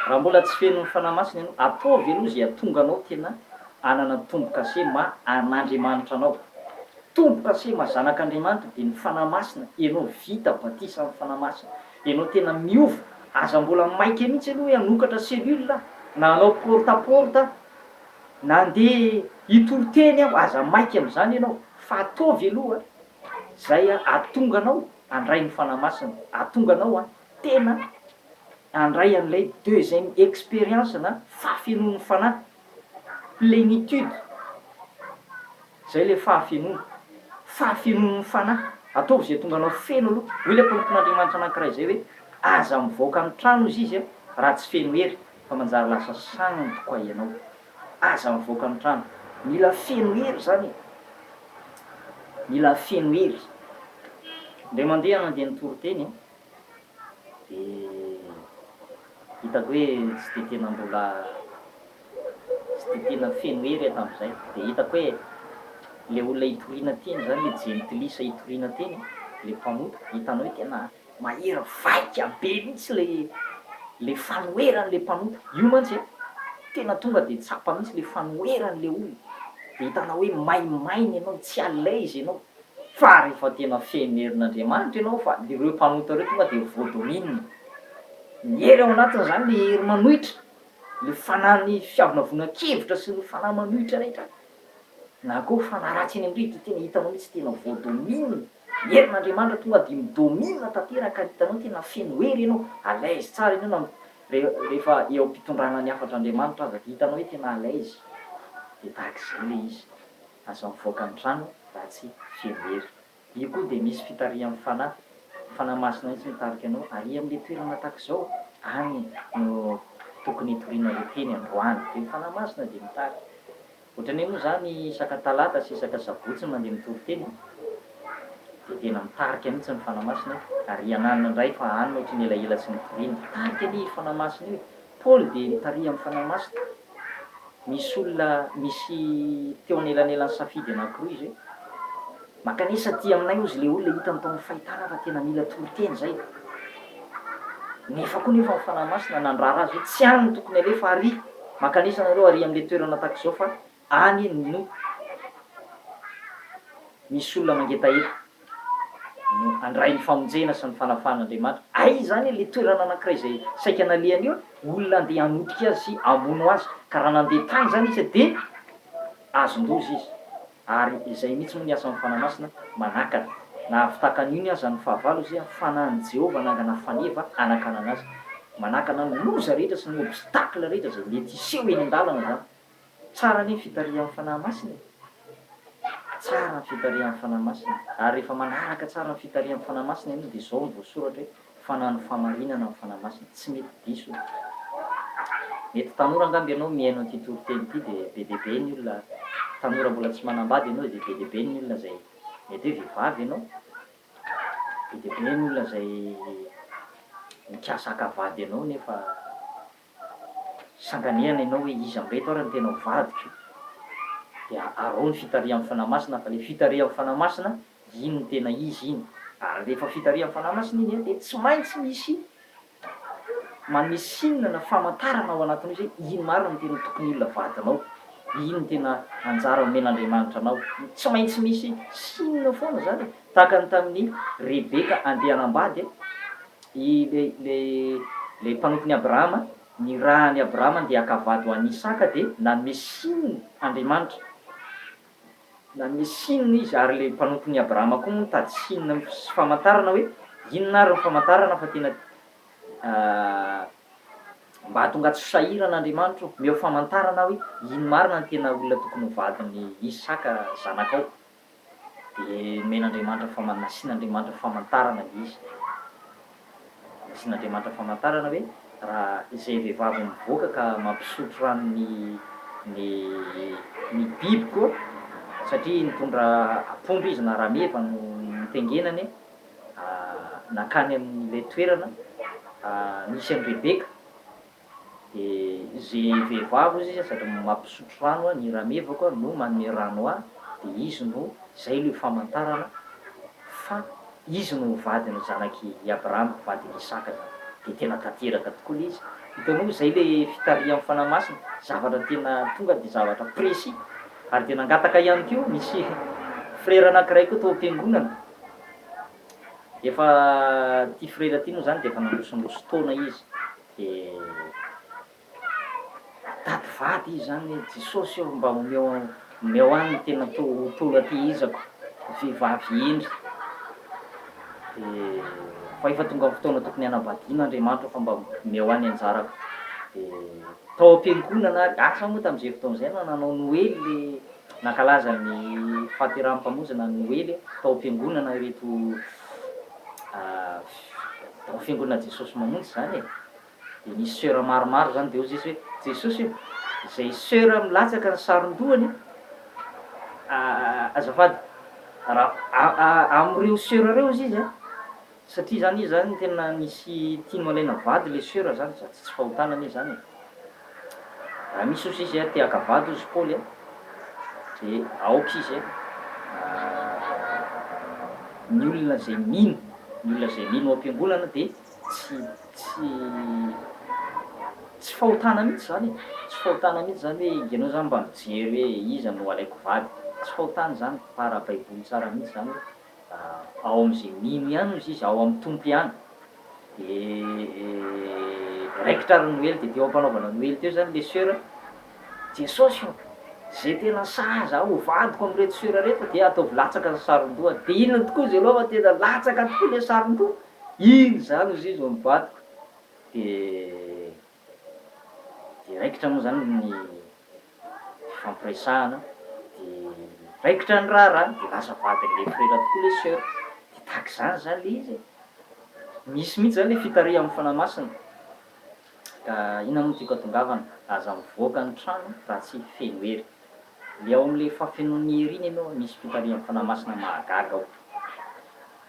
Raha mbola tsy feno ny Fanahy Masina ianao, ataovy aloha izay hahatonga anao tena hanana tombo-kase maha an'Andriamanitra anao. Tombo-kase maha zanak'Andriamanitra dia ny Fanahy Masina, ianao vita batisa amin'ny Fanahy Masina. Ianao tena miova, aza mbola maika mihitsy aloha hoe hanokatra cellule aho, na hanao porte à porte aho, na handeha hitory teny aho, aza maika amin'izany ianao, fa ataovy aloha izay hahatonga anao handray ny Fanahy Masina, hahatonga anao tena handray an'ilay deuxième expérience na fahafenoan'ny Fanahy, plénitude. Zay le fahafenoana. Fahafenoan'ny fanahy. Ataovy izay tonga anao feno aloha. Hoy ilay mpanompon'Andriamanitra anankiray izay hoe, Aza mivoaka ny trano hozy izy raha tsy feno hery fa manjary lasa sandoka ianao. Aza mivoaka ny trano. Mila feno hery izany e. Mila feno hery. Indray mandeha nandeha nitory teny dia hitako hoe tsy dia tena mbola tsy dia tena feno hery aho tamin'izay. Dia hitako hoe ilay olona itoriana teny izany, ilay jentilisa itoriana teny, ilay mpanota, hitanao hoe tena mahery vaika be mihitsy ilay ilay fanoheran'ilay mpanota. Io mantsy an, tena tonga dia tsapa mihitsy ilay fanoheran'ilay olona. Dia hitanao hoe maimaina ianao, tsy à l'aise ianao. Fa rehefa tena feno herin'Andriamanitra ianao fa ireo mpanota ireo tonga dia voadomine. Ny hery ao anatiny izany ilay hery manohitra. Le fanahy ny fiavonavonan-kevitra sy ny fanahy manohitra rehetra na koa fanahy ratsy eny amin'ny rivotra tena hitanao mihitsy tena voadomine. Ny herin'Andriamanitra tonga dia mi-domine tanteraka ary hitanao tena feno hery ianao, à l'aise tsara ianao na rehefa eo am-pitondrana ny hafatr'Andriamanitra aza dia hitanao hoe tena à l'aise. Dia tahaka izay ilay izy. Aza mivoaka ny trano raha tsy feno hery. Io koa dia misy fitarihan'ny Fanahy, ny Fanahy Masina mihitsy mitarika anao ary amin'ilay toerana tahaka izao, any no tokony hitoriana ilay teny androany. Dia ny Fanahy Masina dia mitarika. Ohatran'ny hoe moa izany isaka talata sy isaka sabotsy ny mandeha mitory teny dia tena mitarika mihitsy ny Fanahy Masina hoe ary ananona indray fa any ohatran'ny elaela tsy nitoriana. Mitarika anie io Fanahy Masina io e! Paoly dia nitarihan'ny Fanahy Masina. Misy olona misy teo anelanelan'ny safidy anankiroa izy hoe Mankanesa aty aminay hozy le olona hitany tao amin'ny fahitana fa tena mila toriteny zay. Nefa koa nefa ny Fanahy Masina nandrara azy hoe tsy any no tokony alefa ary mankanesa nareo ary amin'le toerana tahaka izao fa any no misy olona mangetaheta no handray ny famonjena sy ny fanafahan'Andriamanitra. Hay izany le toerana anankiray izay saika nalehany eo, olona andeha hanotrika azy sy hamono azy ka raha nandeha tany izany izy dia azon-doza izy. Ary izay mihitsy moa ny asan'ny Fanahy Masina, manakana. Na avy tahaka an'io aza ny fahavalo izay, Fanahin'i Jehovah hanangana faneva hanakanana azy. Manakana ny loza rehetra sy ny obstacle rehetra izay mety hiseho eny an-dalana izany. Tsara anie ny fitarihan'ny Fanahy Masina e! Tsara ny fitarihan'ny Fanahy Masina. Ary rehefa manaraka tsara ny fitarihan'ny Fanahy Masina ianao dia izao no voasoratra hoe, Fanahy ny fahamarinana ny Fanahy Masina, tsy mety diso. Mety tanora angamba ianao mihaino an'ity toriteny ity dia be dia be ny olona, tanora mbola tsy manambady ianao dia be dia be ny olona izay, mety hoe vehivavy ianao, be dia be ny olona izay mikasa haka vady anao nefa sanganehana ianao hoe iza amin'ireto ary no tena ho vadiko, dia araho ny fitarihan'ny Fanahy Masina fa ilay fitarihan'ny Fanahy Masina Iny no tena izy iny. Ary rehefa fitarihan'ny Fanahy Masina iny dia tsy maintsy misy manome signe na famantarana ao anatinao izy hoe iny marina no tena tokony olona vadinao, iny no tena anjara omen'Andriamanitra anao. Tsy maintsy misy signe foana izany e. Tahaka ny tamin'i Rebeka andeha hanambady, i le le le mpanompon'i Abrahama, nirahan'i Abrahama andeha haka vady ho an'i Isaka dia nanome signe Andriamanitra. Nanome signe izy, ary ilay mpanompon'i Abrahama koa moa nitady signe sy famantarana hoe inona ary ny famantarana fa tena mba hahatonga tsy ho sahirana Andriamanitra ô, omeo famantarana aho hoe ino marina ny tena olona tokony ho vadin'i Isaka zanakao. Dia nomen'Andriamanitra fama- nasian'Andriamanitra famantarana ilay izy. Nasian'Andriamanitra famantarana hoe raha izay vehivavy mivoaka ka mampisotro rano ny ny ny biby koa, satria nitondra ampondra izy na rameva no nitengenany, nankany amin'ilay toerana nisy an'i Rebeka, De ze vehivavy ozy izy sady mampisotro rano ny ramevako no manome rano ahy de izy no zay le famantarana fa izy no vadin'ny zanak'i Abrahama vadin'i Isaka zany de tena tanteraka tokoa le izy hitanao zay le fitarihan'ny fanahy masina zavatra tena tonga de zavatra précis ary de nangataka ihany koa nisy frera anakiray koa tao am-piangonana efa ty frera ty moa zany de efa nandrosondroso taona izy Dia mitady vady izy izany hoe Jesosy ô mba omeo omeo ahy ny tena to ho tolo atehizako, vehivavy hendry. Dia fa efa tonga ny fotoana tokony hanambadiana Andriamanitra fa mba omeo ahy ny anjarako. Dia tao am-piangonana ary, asa moa tamin'izay fotoana izay na nanao Noely le nankalaza ny fahaterahan'ny Mpamonjy na ny Noely tao am-piangonana ireto Tao amin'ny fiangonana Jesosy Mamonjy izany e! Dia nisy soeur maromaro izany, dia hozy izy hoe, Jesosy o! Izay soeur milatsaka ny saron-dohany, azafady, raha amin'ireo soeur ireo hozy izy an, satria izany izy izany tena nisy tiany ho alaina vady ilay soeur izany, sady tsy fahotana anie izany e! Raha misy osa izy te haka vady ozy Paoly a, dia aoka izy ny olona izay mino, ny olona izay mino ao am-piangonana dia tsy tsy tsy fahotana mihitsy izany e, tsy fahotana mihitsy izany hoe ianao izany mba mijery hoe iza no alaiko vady, tsy fahotana izany fa ara-baiboly tsara mihitsy izany hoe ao amin'izay mino ihany ozy izy, ao amin'ny Tompo ihany. Dia raikitra ary ny Noely, dia teo am-panaovana Noely teo izany ilay soeur, Jesosy ô! Zay tena sahaza ho vadiko amin'ireto soeur reto dia ataovy latsaka ny saron-doha. Dia inona tokoa izy aloha fa tena latsaka tokoa ilay saron-doha. Iny izany hozy izy vao nivadiko. Dia dia raikitra moa izany ny fifampiresahana dia raikitra ny raharaha dia lasa vadin'ilay frera tokoa ilay soeur. Dia tahaka izany izany ilay izy e. Misy mihitsy izany ilay fitarihan'ny Fanahy Masina. Ka inona moa no tiako hatongavana? Aza mivoaka ny trano raha tsy feno hery. Le ao amin'le fahafenoan'ny hery iny ianao misy fitarihan'ny Fanahy Masina mahagaga ao.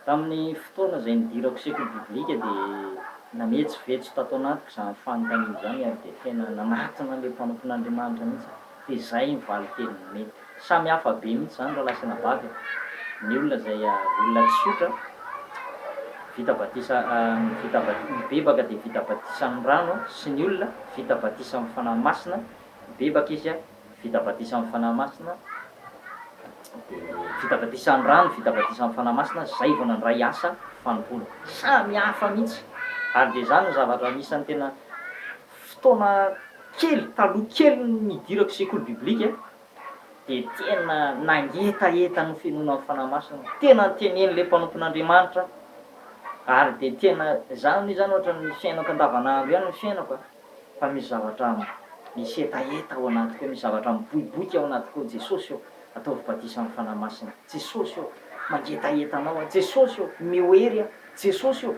Tamin'ny fotoana izay nidirako sekoly biblika dia nametsovetso tato anatiko izany fanontaniana izany ary dia tena nanatona an'ilay mpanompon'Andriamanitra mihitsy aho. Dia izay ny valinteny nomeny. Samy hafa be mihitsy izany rahalahy sy anabavy a! Ny olona izay olona tsotra, vita batisa vita mibebaka dia vita batisa amin'ny rano sy ny olona vita batisa amin'ny Fanahy Masina, mibebaka izy vita batisa amin'ny Fanahy Masina, dia vita batisa amin'ny rano, vita batisa amin'ny Fanahy Masina, izay vao nandray asa fanompoana. Samy hafa mihitsy! Ary dia izany no zavatra anisan'ny tena fotoana kely, taloha kelin'ny nidirako sekoly biblika, dia tena nangetaheta nofenoina ny Fanahy Masina, tena notenenin'ilay mpanompon'Andriamanitra aho, ary dia tena, izany izany ohatran'ny fiainako andavanandro ihany ny fiainako a, fa misy zavatra misy hetaheta ao anatiko ao, misy zavatra miboiboika ao anatiko ao, Jesosy ô, ataovy batisa amin'ny Fanahy Masina, Jesosy ô, mangetaheta Anao aho, Jesosy ô, omeo hery aho, Jesosy ô,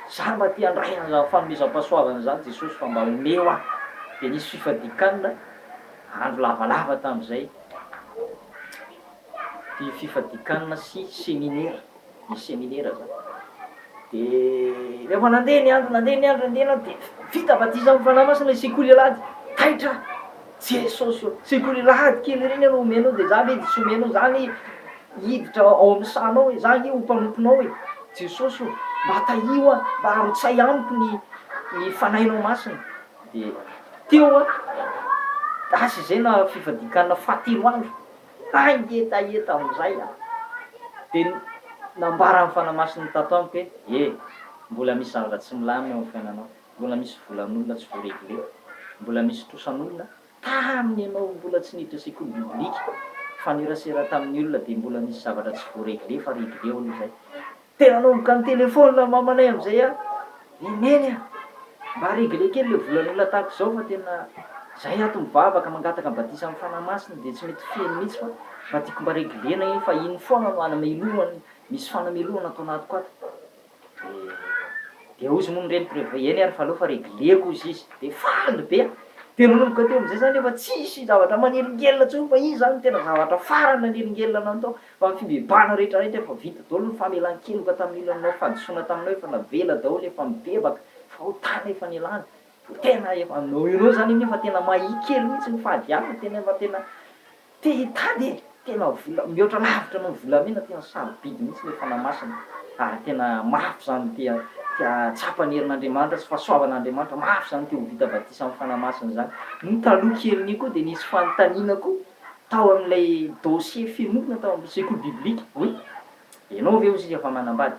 za mba te handray an'izany fanomezam-pahasoavana izany Jesosy fa mba omeo aho, dia nisy fifadian-kanina, Andro lavalava tamin'izay, ity fifadian-kanina sy seminera, nisy seminera zany. Dia rehefa nandeha ny andro, nandeha ny andro, nandeha ny andro, dia vita batisa amin'ny Fanahy Masina ny sekoly alahady. Taitra aho, Jesosy ô, sekoly alahady kely ireny aloha omenao, dia za ve dia tsy omenao, za anie hiditra ao amin'ny sahanao e, za anie ho mpanomponao e, Jesosy ô, mba tahio aho, mba arotsay amiko ny ny Fanahinao Masina. Dia teo an, lasa izay na fifadian-kanina fahatelo andro, nangetaheta amin'izay aho. Dia nambaran'ny Fanahy Masina tato amiko hoe, e, mbola misy zavatra tsy milamina eo amin'ny fiainanao, mbola misy volan'olona tsy voa-regle, mbola misy trosan'olona, tamin'ny ianao mbola tsy niditra sekoly biblika, nifanerasera tamin'ny olona dia mbola nisy zavatra tsy voa-regle fa regleo aloha izay. Dia nanomboka nitelefaonina mamanay amin'izay aho, i Neny a! Mba regle kely ilay volan'olona tahaka izao fa tena izahay ato mivavaka mangataka ny batisa amin'ny Fanahy Masina dia tsy mety feno mihitsy fa mba tiako mba reglena iny fa iny foana no anamelohany, misy fanamelohana ato anatiko ato. Dia dia hozy moa ny reniko rehefa eny ary fa aleo fa regleko hozy izy. Dia faly be aho. Dia nanomboka teo amin'izay izany efa tsisy zavatra manelingelina intsony fa iny izany no tena zavatra farany nanelingelina anah tao. Fa ny fibebahana rehetra rehetra efa vita daholo ny famelan-keloka tamin'ny olona nanao fahadisoana taminao efa navela daholo efa mibebaka fahotana efa nialana tena efa ianao zany anie efa tena mahia kely mihitsy ny fahadianana tena efa tena te hitady e tena vola mihoatra lavitra noho ny volamena tena sarobidy mihitsy ilay fanahy masina ary tena mafy zany te te hahatsapa ny herin'Andriamanitra sy fahasoavan'Andriamanitra mafy zany te ho vita batisa amin'ny fanahy masina zany moa taloha kelin'io koa dia nisy fanontaniana koa tao amin'ilay dossier fenoina tao amin'ny sekoly biblika hoe, Ianao ve hozy izy efa manambady?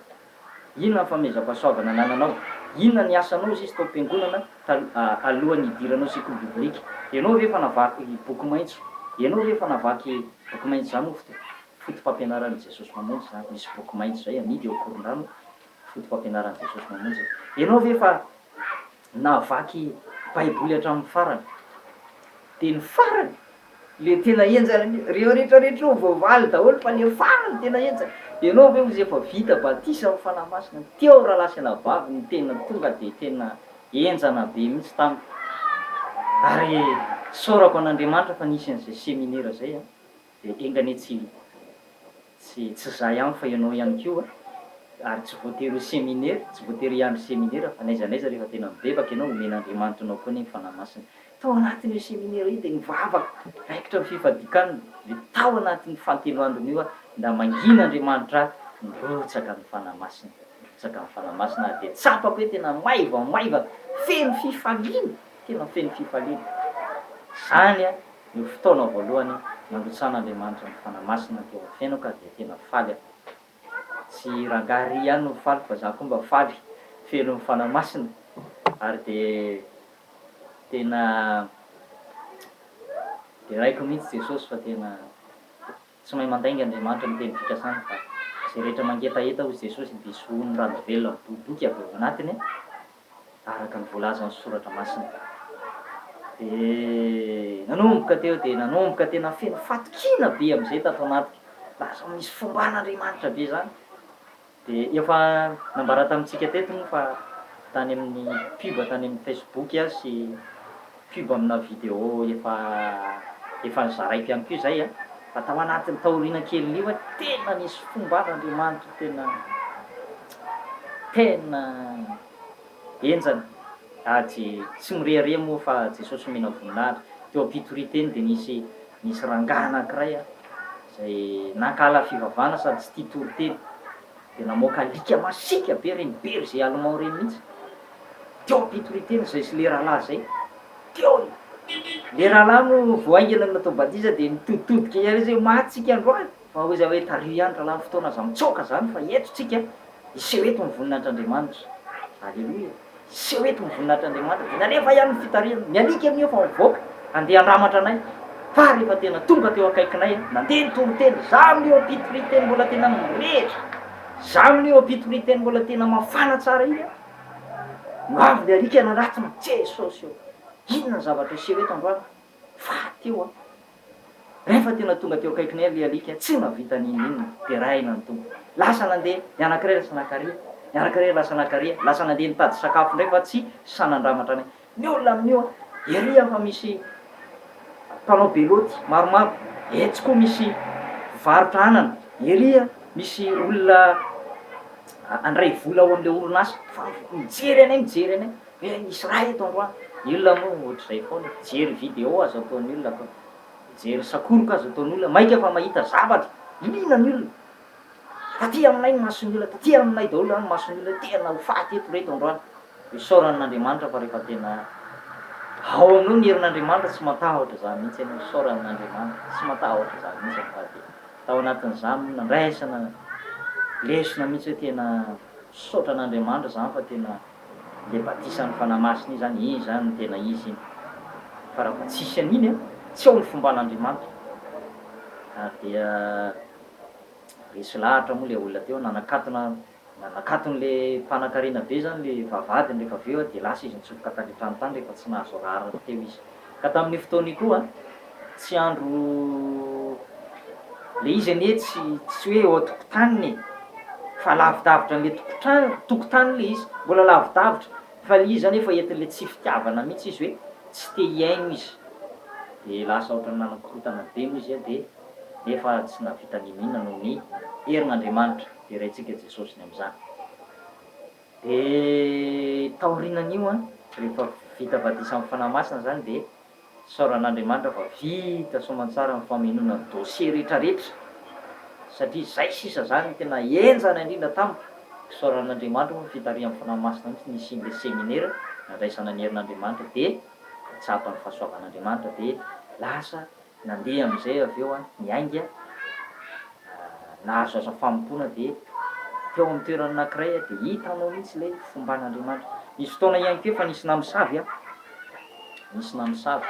Inona ny fanomezam-pahasoavana anananao? Inona ny asanao hozy izy tao am-piangonana alohan'ny hidiranao sekoly biblika? Ianao ve efa navaky boky maitso? Ianao ve efa navaky boky maitso izany moa foto-pampianaran'i Jesosy Mamonjy izany? Misy boky maitso izay amidy eo Ankorondrano, foto-pampianaran'i Jesosy Mamonjy. Ianao ve efa navaky baiboly hatramin'ny farany? Dia ny farany le tena henjana mihitsy, reo rehetra rehetra reo voavaly daholo fa le farany tena henjana, ianao ve ozy efa vita batisa amin'ny fanahy masina, teo rahalahy sy anabavy no tena tonga dia tena henjana be mihitsy tamiko, ary isaorako an'Andriamanitra fa nisy an'izay seminera zay an, dia enga anie tsy Tsy tsy za ihany fa ianao ihany koa ary tsy voatery ho seminera, tsy voatery hiandry seminera fa n'aiza n'aiza rehefa tena mibebaka ianao omen'Andriamanitra anao koa anie ny Fanahy Masina. Tao anatin'io seminera io dia nivavaka, raikitra ny fifadian-kanina, dia tao anatin'ny fahantelo andron'io aho nda mangina Andriamanitra ahy, nirotsaka ny Fanahy Masina, nirotsaka ny Fanahy Masina ary dia tsapako hoe tena maivamaivana, feno fifaliana, tena feno fifaliana. Izany an! No fotoana voalohany nandrotsahan'Andriamanitra ny Fanahy Masina teo amin'ny fiainako ary dia tena faly aho. Tsy rangahy ry ihany no faly fa za koa mba faly feno ny Fanahy Masina ary dia tena. Deraiko mihitsy Jesosy fa tena tsy mahay mandainga Andriamanitra ny teny fikasany fa izay rehetra mangetaheta hozy Jesosy dia sohon'ny rano velona midobodoka avy ao anatiny araka ny voalazan'ny soratra masina. Dia nanomboka teo dia nanomboka tena feno fatokiana be amin'izay tato anatiko. Lasa misy fomban'Andriamanitra be izany. Dia efa nambara tamintsika teto moa fa tany amin'ny pub tany amin'ny Facebook sy pub amina vidéo efa efa nozaraiko ihany koa izay an, fa tao anatin'ny taoriana kelin'io an, tena nisy fomban'Andriamanitra tena tena henjana, ary tsy mirehareha moa fa Jesosy omena voninahitra, teo am-pitorian-teny dia nisy nisy rangahy anankiray an, izay nankahala fivavahana sady tsy tia toriteny, dia namoaka alika masiaka be ireny berger allemand ireny mihitsy, teo am-pitorian-teny izay sy le rahalahy izay, teo le rahalahy moa vao haingana no natao batisa dia nitoditodika ihany izy hoe maty tsika androany, fa hoy izaho hoe tariho ihany rahalahy ny fotoana aza mitsoaka izany fa eto tsika, hiseho eto ny voninahitr'Andriamanitra, aleloia. Hiseho eto ny voninahitr'Andriamanitra. Dia nalefa ihany ny fitarihana. Ny alika amin'io efa mivoaka, handeha handramatra anay. Fa rehefa tena tonga teo akaikinay, nandeha nitory teny. Za amin'io am-pitoriteny mbola tena mirehitra. Za amin'io am-pitoriteny mbola tena mafana tsara iny an. No avy ny alika nanatona. Jesosy ô! Inona ny zavatra hiseho eto androany? Fa teo an. Rehefa tena tonga teo akaikinay ilay alika, tsy nahavita n'inon'inona. Deraina ny Tompo. Lasa nandeha, ny anankiray lasa nankaria, ny anankiray lasa nankaria, lasa nandeha nitady sakafo indray fa tsy sahy nandramatra anay. Ny olona amin'io an, ery an fa misy mpanao beloty maromaro, etsy koa misy mpivarotra anana, ery an misy olona handray vola ao amin'ilay orinasa, fa mijery anay, mijery anay. Hoe misy raha eto androany. Ny olona moa ohatr'izay foana e, mijery vidéo aza ataon'ny olona ka, mijery sakoroka aza ataon'ny olona, maika fa mahita zavatra, liana ny olona. Taty aminay ny mason'ny olona, taty aminay daholo zany ny mason'ny olona, tena ho faty eto reto androany. Isaorana an'Andriamanitra fa rehefa tena ao aminao ny herin'Andriamanitra tsy matahotra zany mihitsy ianao, isaorana an'Andriamanitra, tsy matahotra zany mihitsy fa dia tao anatin'izany moa nandraisana lesona mihitsy hoe tena misaotra an'Andriamanitra zany fa tena Le batisan'ny Fanahy Masina iny zany, iny zany no tena izy iny. Fa raha vao tsisy an'iny an, tsy ao ny fomban'Andriamanitra. Ary dia resy lahatra moa le olona teo, nanakatona, nanakaton'le mpanakarena be zany le vavahadiny rehefa avy eo an, dia lasa izy nitsofoka tany an-trano tany rehefa tsy nahazo rariny teo izy. Ka tamin'io fotoana io koa an, tsy andro, le izy anie tsy tsy hoe eo an-tokotaniny e, fa lavidavitra an'le tokotrany, tokotany le izy, mbola lavidavitra, fa le izy zany efa entin'le tsy fitiavana mihitsy izy hoe tsy te hihaino izy, de lasa ohatran'ny nanakorontana be moa izy de nefa tsy nahavita n'inon'inona noho ny herin'Andriamanitra, deraintsika Jesosy ny amin'izany. De taorianan'io an, rehefa vita batisa amin'ny Fanahy Masina zany de isaorana an'Andriamanitra fa vita soamantsara ny famenoana ny dossier rehetra rehetra satria zay sisa zany no tena henjana indrindra tamiko, isaorana an'Andriamanitra moa ny fitarihan'ny Fanahy Masina mihitsy nisian'le seminera nandraisana ny herin'Andriamanitra de nitsapa ny fahasoavan'Andriamanitra de lasa Nandeha amin'izay avy eo aho, niainga, nahazo asa fanompoana dia teo amin'ny toerana anankiray aho dia hitanao mihitsy ilay fomban'Andriamanitra. Nisy fotoana ihany koa efa nisy namosavy aho, nisy namosavy,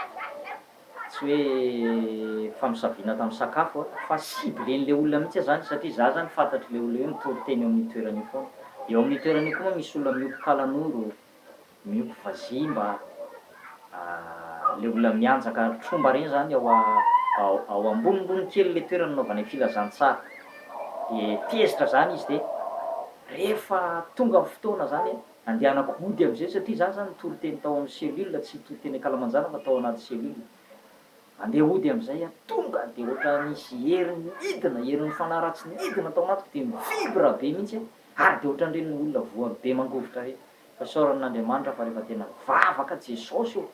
tsy hoe famosaviana tamin'ny sakafo an, fa cible-n'ilay olona mihitsy aho izany satria izaho izany fantatr'ilay olona hoe mitory teny eo amin'io toerana io foana. Eo amin'io toerana io koa moa misy olona miompy kalanoro, Miompy vazimba le olona mianjaka tromba reny zany ao ao ambonimbony kely le toerana anaovanay filazantsara de tezitra zany izy de rehefa tonga ny fotoana zany andehanako hody amizay satria za zany nitory teny tao amin'ny cellule tsy hitory teny ankalamanjana fa tao anaty cellule andeha hody amizay aho tonga de ohatran'ny nisy hery nidina herin'ny fanahy ratsy nidina tao anatiko de mi-vibre be mihitsy aho ary de ohatran'ireny olona voa be mangovitra reny Fa isaorana an'Andriamanitra fa rehefa tena mivavaka Jesosy ô!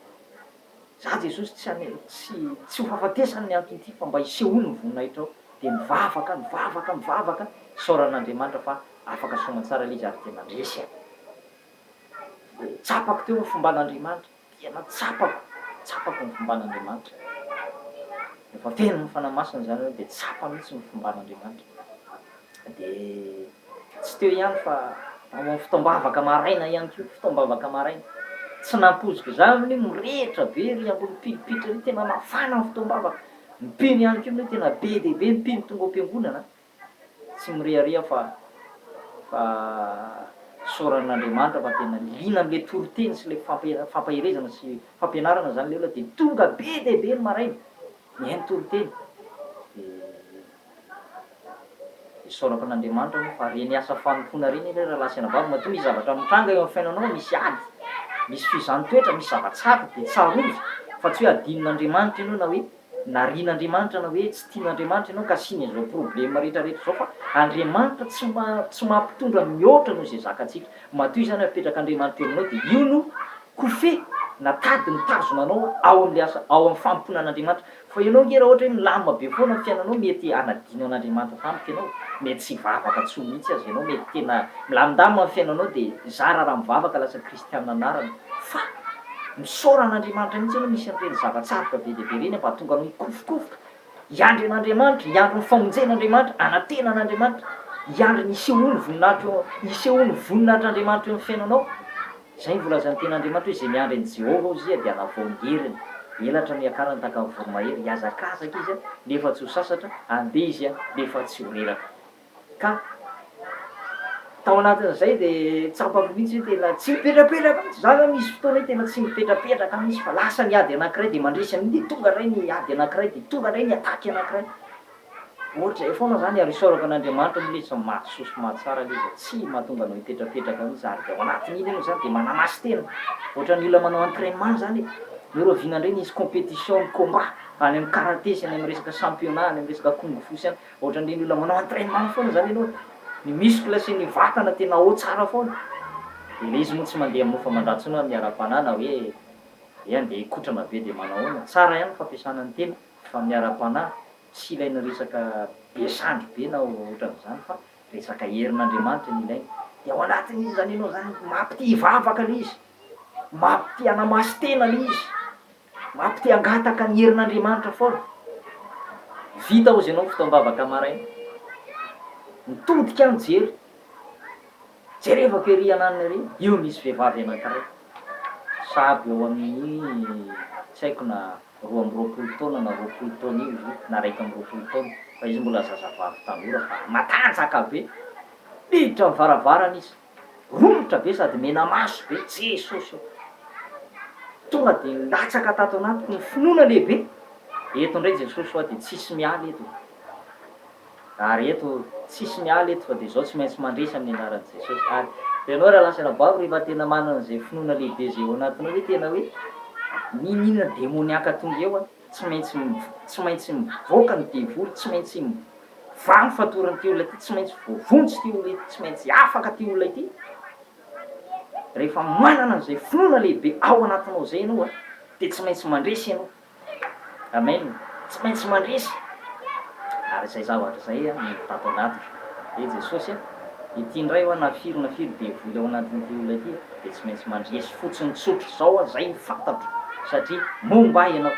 Za Jesosy tsy hane tsy tsy ho fahafatesana ny antony ity fa mba hisehoany ny voninahitrao dia mivavaka mivavaka mivavaka isaorana an'Andriamanitra fa afaka soamantsara ilay izy ary dia nandresy aho. Dia tsapako teo ny fomban'Andriamanitra. Tena tsapako, tsapako ny fomban'Andriamanitra. Rehefa feno ny Fanahy Masina izany ianao dia tsapa mihitsy ny fomban'Andriamanitra. Dia tsy teo ihany fa ao amin'ny fotoam-bavaka maraina ihany koa, fotoam-bavaka maraina. Tsy nampoiziko izany amin'io, mirehitra be ery ambony pilipitra ery, tena mafana ny fotoam-bavaka. Ny mpino ihany koa amin'io tena be dia be ny mpino tonga ao am-piangonana. Tsy mirehareha fa fa isaorana an'Andriamanitra fa tena liana amin'ilay toriteny sy ilay fampaherezana sy fampianarana izany ilay olona dia tonga be dia be ny maraina mihaino toriteny dia isaorako an'Andriamanitra moa fa ireny asa fanompoana ireny anie rahalahy sy anabavy matoa misy zavatra mitranga eo amin'ny fiainanao misy ady misy fizahàn-toetra misy zava-tsarotra dia tsarovy fa tsy hoe adinon'Andriamanitra ianao na hoe narian'Andriamanitra na hoe tsy tian'Andriamanitra ianao ka asiany an'izao problème rehetra rehetra izao fa Andriamanitra tsy tsy mampitondra mihoatra noho izay zakantsika. Matoa izany apetrak'Andriamanitra eo aminao dia io no kofehy na tady mitazona anao ao amin'ilay asa ao amin'ny fanompoana an'Andriamanitra. Fa ianao ange raha ohatra hoe milamina be foana ny fiainanao mety hanadino an'Andriamanitra tampoka ianao, mety tsy hivavaka intsony mihitsy aza ianao, mety tena milamindamina ny fiainanao dia zara raha mivavaka lasa kristiana anarana fa Misaora an'Andriamanitra mihitsy ianao misy an'ireny zava-tsarotra be dia be ireny mba hahatonga anao hikofokofoka, hiandry an'Andriamanitra, hiandry ny famonjen'Andriamanitra, hanantena an'Andriamanitra, hiandry ny hisehoan'ny voninahitra eo, hisehoan'ny voninahitr'Andriamanitra eo amin'ny fiainanao. Izay no voalazan'ny Tenin'Andriamanitra hoe izay miandry an'i Jehovah hozy dia hanavao ny heriny, elatra no hiakarany tahaka ny voromahery, hihazakazaka izy nefa tsy ho sasatra, handeha izy nefa tsy ho reraka. Ka tao anatin'izay dia tsapako mihitsy hoe tena tsy mipetrapetraka mihitsy, za zany misy fotoana hoe tena tsy mipetrapetraka mihitsy fa lasa ny ady anankiray dia mandresy an'iny dia tonga indray ny ady anankiray dia tonga indray ny attaque anankiray, ohatr'izay foana zany ary isaorako an'Andriamanitra moa ilay izy fa mahasoa sy mahatsara ilay izy, tsy mahatonga anao hipetrapetraka mihitsy ary dia ao anatin'iny ianao zany dia manamasy tena, ohatran'ny olona manao entrainement zany e, ny rahoviana indray nisy compétition ny combat any amin'ny karate sy any amin'ny resaka championnat, any amin'ny resaka kung fu sy any. Ohatran'ireny olona manao entrainement foana izany ianao e! Ny muscle sy ny vatana tena ao tsara foana. Dia ilay izy moa tsy mandeha amin'ny nofo aman-dratsy intsony amin'ny ara-panahy na hoe hoe andeha hikotrana be dia manao ahoana. Tsara ihany ny fampiasana ny tena fa amin'ny ara-panahy tsy ilaina resaka be sandry be na ohatran'izany fa resaka herin'Andriamanitra no ilaina. Dia ao anatin'izy izany ianao izany mampite hivavaka ilay izy, mampite hanamasy-tena ilay izy. Mampite hangataka ny herin'Andriamanitra foana. Vita hozy ianao ny fotoam-bavaka maraina. Mitodika aho mijery. Jerevako ery ananona ery, io misy vehivavy anankiray. Sahabo eo amin'ny tsy haiko na 22 taona na 20 taona eo izy io, na 21 taona. Fa izy mbola zazavavy tanora fa matanjaka be. Miditra ny varavarana izy. Romotra be sady mena maso be, Jesosy ô! Tonga dia nilatsaka tato anatiko ny finoana lehibe, eto indray Jesosy hoa dia tsisy miala eto e! Ary eto tsisy miala eto fa dia izao tsy maintsy mandresy amin'ny anaran'i Jesosy. Ary ianao rahalahy sy anabavy rehefa tena manana an'izay finoana lehibe izay ao anatinao hoe tena hoe n'inon'inona demoniaka tonga eo an, tsy maintsy tsy maintsy mivoaka ny devoly, tsy maintsy Mivaha ny fatoran'ity olona ity, tsy maintsy voavonjy ity olona ity, tsy maintsy afaka ity olona ity. Rehefa manana an'izay finoana lehibe ao anatinao izay ianao dia tsy maintsy mandresy ianao. Amen. Tsy maintsy mandresy. Ary izay zavatra izay no tato anatiko. Hoe Jesosy a, ity indray hoa na firy na firy devoly ao anatin'ity olona ity dia tsy maintsy mandresy fotsiny tsotra izao aho, izay no fantatro satria momba ahy ianao.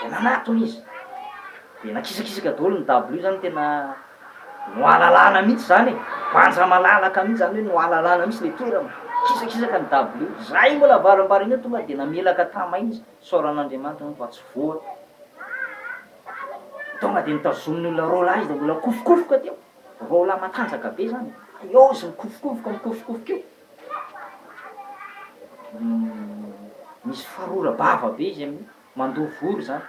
Dia nanatona izy. Dia nakisakisaka daholo ny dabilio zany tena noalalana mihitsy zany e. Banja malalaka mihitsy zany hoe noalalana mihitsy le toerana. Kisakisaka ny dabilio. Zay mbola varimbariana eo tonga dia namelaka tamaina izy. Isaorana Andriamanitra moa fa tsy voa. Tonga dia notazomin'ny olona roalahy izy dia mbola nikofokofoka teo. Roalahy matanjaka be zany. Fa eo izy mikofokofoka mikofokofoka eo. Misy farora-bava be izy amin'io. Mandoa vory zany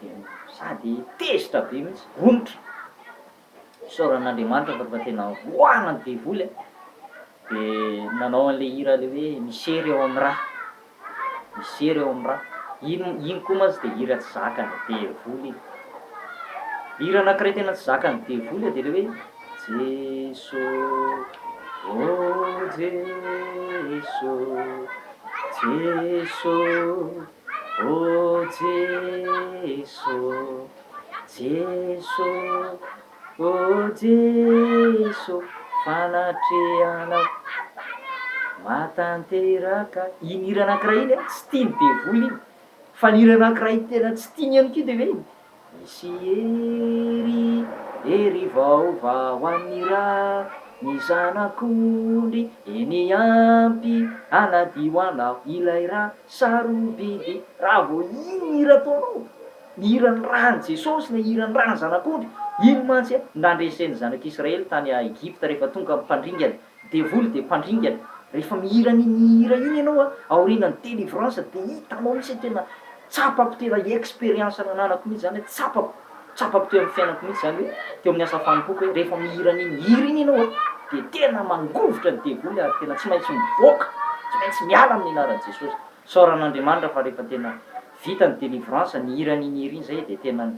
dia sady tezitra be mihitsy, romotra. Isaorana an'Andriamanitra fa rehefa tena roahina ny devoly a, dia nanao an'ilay hira ilay hoe misery eo amin'ny rà, misery eo amin'ny rà. Iny iny koa mantsy dia hira tsy zakan'ny devoly iny. Hira anankiray tena tsy zakan'ny devoly dia ilay hoe Jeso ô Jeso, Jeso. Ô Jeso, Jeso, ô Jeso, fanatrehanao mahatanteraka. Iny hira anankiray iny an, tsy tian'ny devoly iny. Fa ny hira anankiray tena tsy tiany ihany koa dia hoe Misy hery, hery vaovao an'ny ra. Ny Zanak'ondry, eny ampy hanadio anao ilay rà sarobidy. Raha vao iny ny hira ataonao, ny hiran'ny ràn'i Jesosy na hiran'ny ràn'ny Zanak'ondry, iny mantsy no nandresen'ny zanak'Israely tany Egypta rehefa tonga ny mpandringana. Devoly dia mpandringana. Rehefa mihira an'iny hira iny ianao a, aorianan'ny délivrance dia hitanao mihitsy hoe tena tsapako tena expérience nananako mihitsy zany hoe tsapako, tsapako teo amin'ny fiainako mihitsy zany hoe teo amin'ny asa fanompoako hoe rehefa mihira an'iny hira iny ianao a, dia tena mangovitra ny devoly ary tena tsy maintsy mivoaka, tsy maintsy miala amin'ny anaran'i Jesosy. Isaorana Andriamanitra fa rehefa tena vita ny délivrance, nihira an'iny hira iny zay dia tena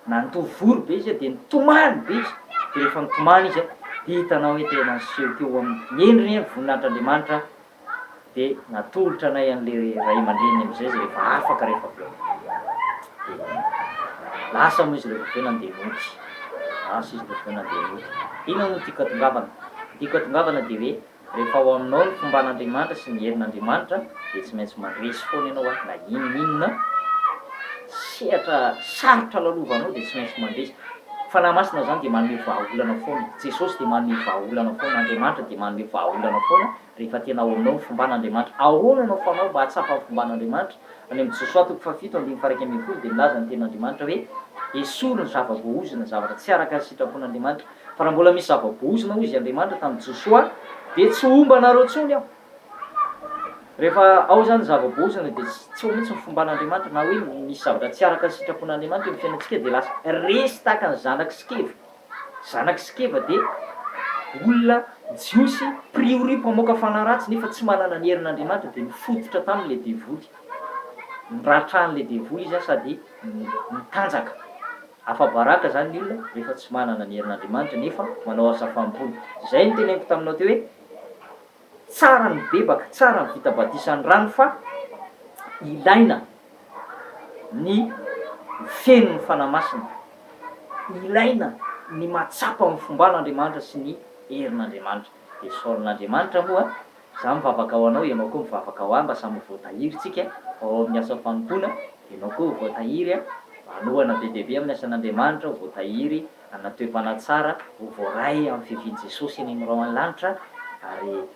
Nandoa vory be izy dia nitomany be izy, dia rehefa nitomany izy dia hitanao hoe tena niseho teo amin'ny endriny ny voninahitr'Andriamanitra, dia natolotra anay an'ilay ray aman-dreniny amin'izay izy rehefa afaka rehefa avy eo. Dia lasa moa izy rehefa avy eo nandeha nody, lasa izy rehefa avy eo nandeha nody. Inona no tiako hatongavana? Ny tiako hatongavana dia hoe Rehefa ao aminao ny fomban'Andriamanitra sy ny herin'Andriamanitra dia tsy maintsy mandresy foana ianao na inon'inona sehatra sarotra lalovanao dia tsy maintsy mandresy. Fanahy Masina izany dia manome vahaolana foana e. Jesosy dia manome vahaolana foana, Andriamanitra dia manome vahaolana foana rehefa tena ao aminao ny fomban'Andriamanitra. Ahoana no afahanao mba hahatsapa ny fomban'Andriamanitra? Any amin'ny Josoa toko fahafito andininy faha-11 dia milaza ny tenin'Andriamanitra hoe, Esory ny zava-boaozona, zavatra tsy araka ny sitrapon'Andriamanitra, Fa raha mbola misy zava-bohozona, hoy izy Andriamanitra tamin'i Josoa, dia tsy homba anareo intsony aho. Rehefa ao izany ny zava-bohozona, dia tsy ao mihitsy ny fomban'Andriamanitra, na hoe misy zavatra tsy araka ny sitrapon'Andriamanitra eo amin'ny fiainantsika, dia lasa resy tahaka ny zanak'i Skeva. Zanak'i Skeva dia olona jiosy priori mpamoaka fanahy ratsy nefa tsy manana ny herin'Andriamanitra, dia nifototra taminy ilay devoly. Niratrahan'ilay devoly izy sady nitanjaka. Afa-baraka zany ny olona rehefa tsy manana ny herin'Andriamanitra nefa manao asa fanompoana. Izay no teneniko taminao teo hoe tsara ny mibebaka, tsara ny vita batisan'ny rano fa ilaina ny feno ny Fanahy Masina, ilaina ny mahatsapa ny fomban'Andriamanitra sy ny herin'Andriamanitra. Dia isaoran'Andriamanitra moa Za mivavaka ho anao, ianao koa mivavaka ho ahy mba samy ho voatahiry tsika ao amin'ny asa fanompoana, ianao koa ho voatahiry mba hanohana be dia be amin'ny asan'Andriamanitra, ho voatahiry hanana toe-panahy tsara, ho voaray amin'ny fiavian'i Jesosy eny amin'ny rahon'ny lanitra, ary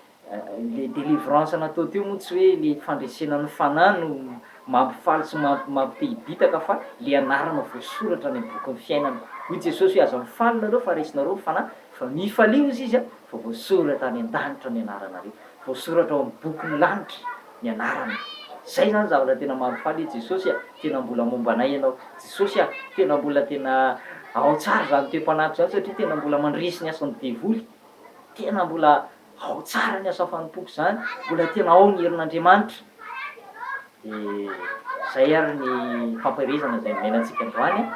le délivrance natao teo moa tsy hoe le fandresena ny fanahy no mampifaly sy mampite hibitaka fa le anarana voasoratra any amin'ny bokin'ny fiainana. Hoy Jesosy hoe aza mifaly nareo fa resinareo ny fanahy fa mifalia hozy izy Fa voasoratra any an-danitra ny anaranareo. Voasoratra ao amin'ny bokin'ny lanitra ny anarana. Izay izany zavatra tena mahafaly hoe Jesosy a, tena mbola momba anay Ianao. Jesosy a, tena mbola tena ao tsara izany toe-panahiko izany satria tena mbola mandresy ny asan'ny devoly. Tena mbola ao tsara ny asa fanompoako izany. Mbola tena ao ny herin'Andriamanitra. Dia izay ary ny fampaherezana izay nomena antsika androany.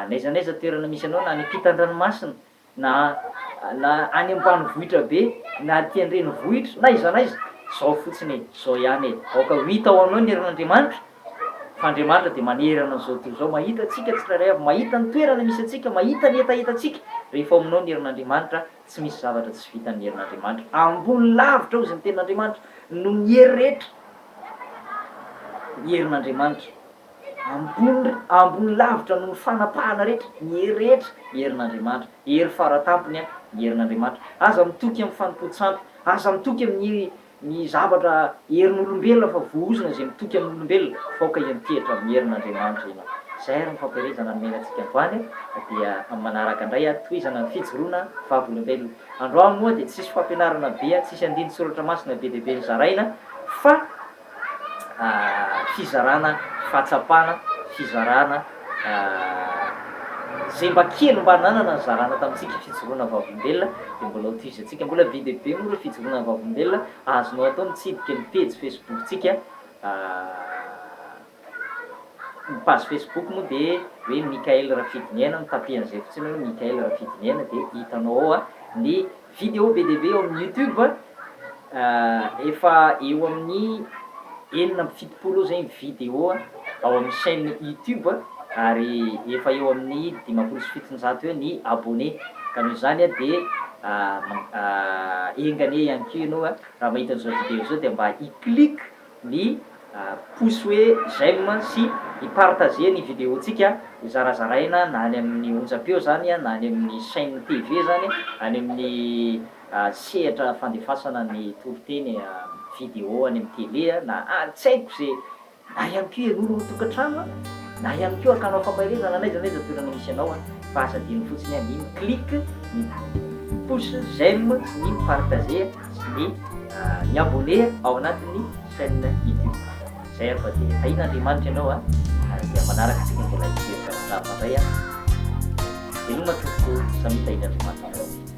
N'aiza n'aiza toerana misy anao na any ampitan-dranomasina Na na any ambanivohitra be, na aty an-drenivohitra, na aiza na aiza, zao fotsiny e, zao ihany e, aoka ho hita ao aminao ny herin'Andriamanitra, fa Andriamanitra dia manerana an'izao tontolo izao, mahita antsika tsirairay avy, mahita ny toerana misy antsika, mahita ny hetahetantsika, rehefa ao aminao ny herin'Andriamanitra, tsy misy zavatra tsy vitan'ny herin'Andriamanitra, ambony lavitra hozy ny tenin'Andriamanitra, noho ny hery rehetra, ny herin'Andriamanitra. Ambony ambony lavitra noho ny fanapahana rehetra, ny hery rehetra, ny herin'Andriamanitra. Hery faratampony an, ny herin'Andriamanitra. Aza mitoky amin'ny fanompoan-tsampy, aza mitoky amin'ny ny zavatra herin'olombelona fa voaozona izay mitoky amin'olombelona, fa aoka hiantehitra amin'ny herin'Andriamanitra ianao. Izay ary ny fampielezana nomena antsika androany dia amin'ny manaraka indray tohizana ny fijoroana vavolombelona. Androany moa dia tsisy fampianarana be, tsisy andinin-tsoratra masina be dia be nozaraina fa fizarana fahatsapana, fizarana izay mba kely mba nanana nizarana tamintsika fijoroana vavolombelona dia mbola ho tohizantsika. Mbola be dia be moa ireo fijoroana vavolombelona azonao atao mitsidika ny pejy Facebook-tsika. Ny page Facebook moa dia hoe Mickaël Rafidiniaina, mi-taper an'izay fotsiny hoe Mickaël Rafidiniaina dia hitanao ao ny vidéo be dia be ao amin'ny youtube, efa eo amin'ny 76 eo zay ny vidéo ao amin'ny chaîne youtube ary efa eo amin'ny 750 eo ny abonné, ka noho izany dia enga anie ihany koa ianao raha mahita an'izao vidéo izao dia mba hi-clique ny pouce hoe j'aime sy hi partager ny vidéo tsika ho zarazaraina na any amin'ny onjam-peo zany na any amin'ny chaine TV zany any amin'ny. sehatra fandefasana ny toriteny video any amin'ny tele na tsy haiko ze Na ihany koa ianao no tokantrano na ihany koa hakanao fampaherezana n'aiza n'aiza toerana misy anao fa aza adino fotsiny ny mi-click, ny pouce j'aime, ny mi-partager sy ny mi-abonner ao anatin'ny chaîne youtube. Zay ary fa dia tahian'Andriamanitra ianao ary dia manaraka antsika mbola hijery zavatra hafa indray. Veloma tompoko, samia tahian'Andriamanitra daholo.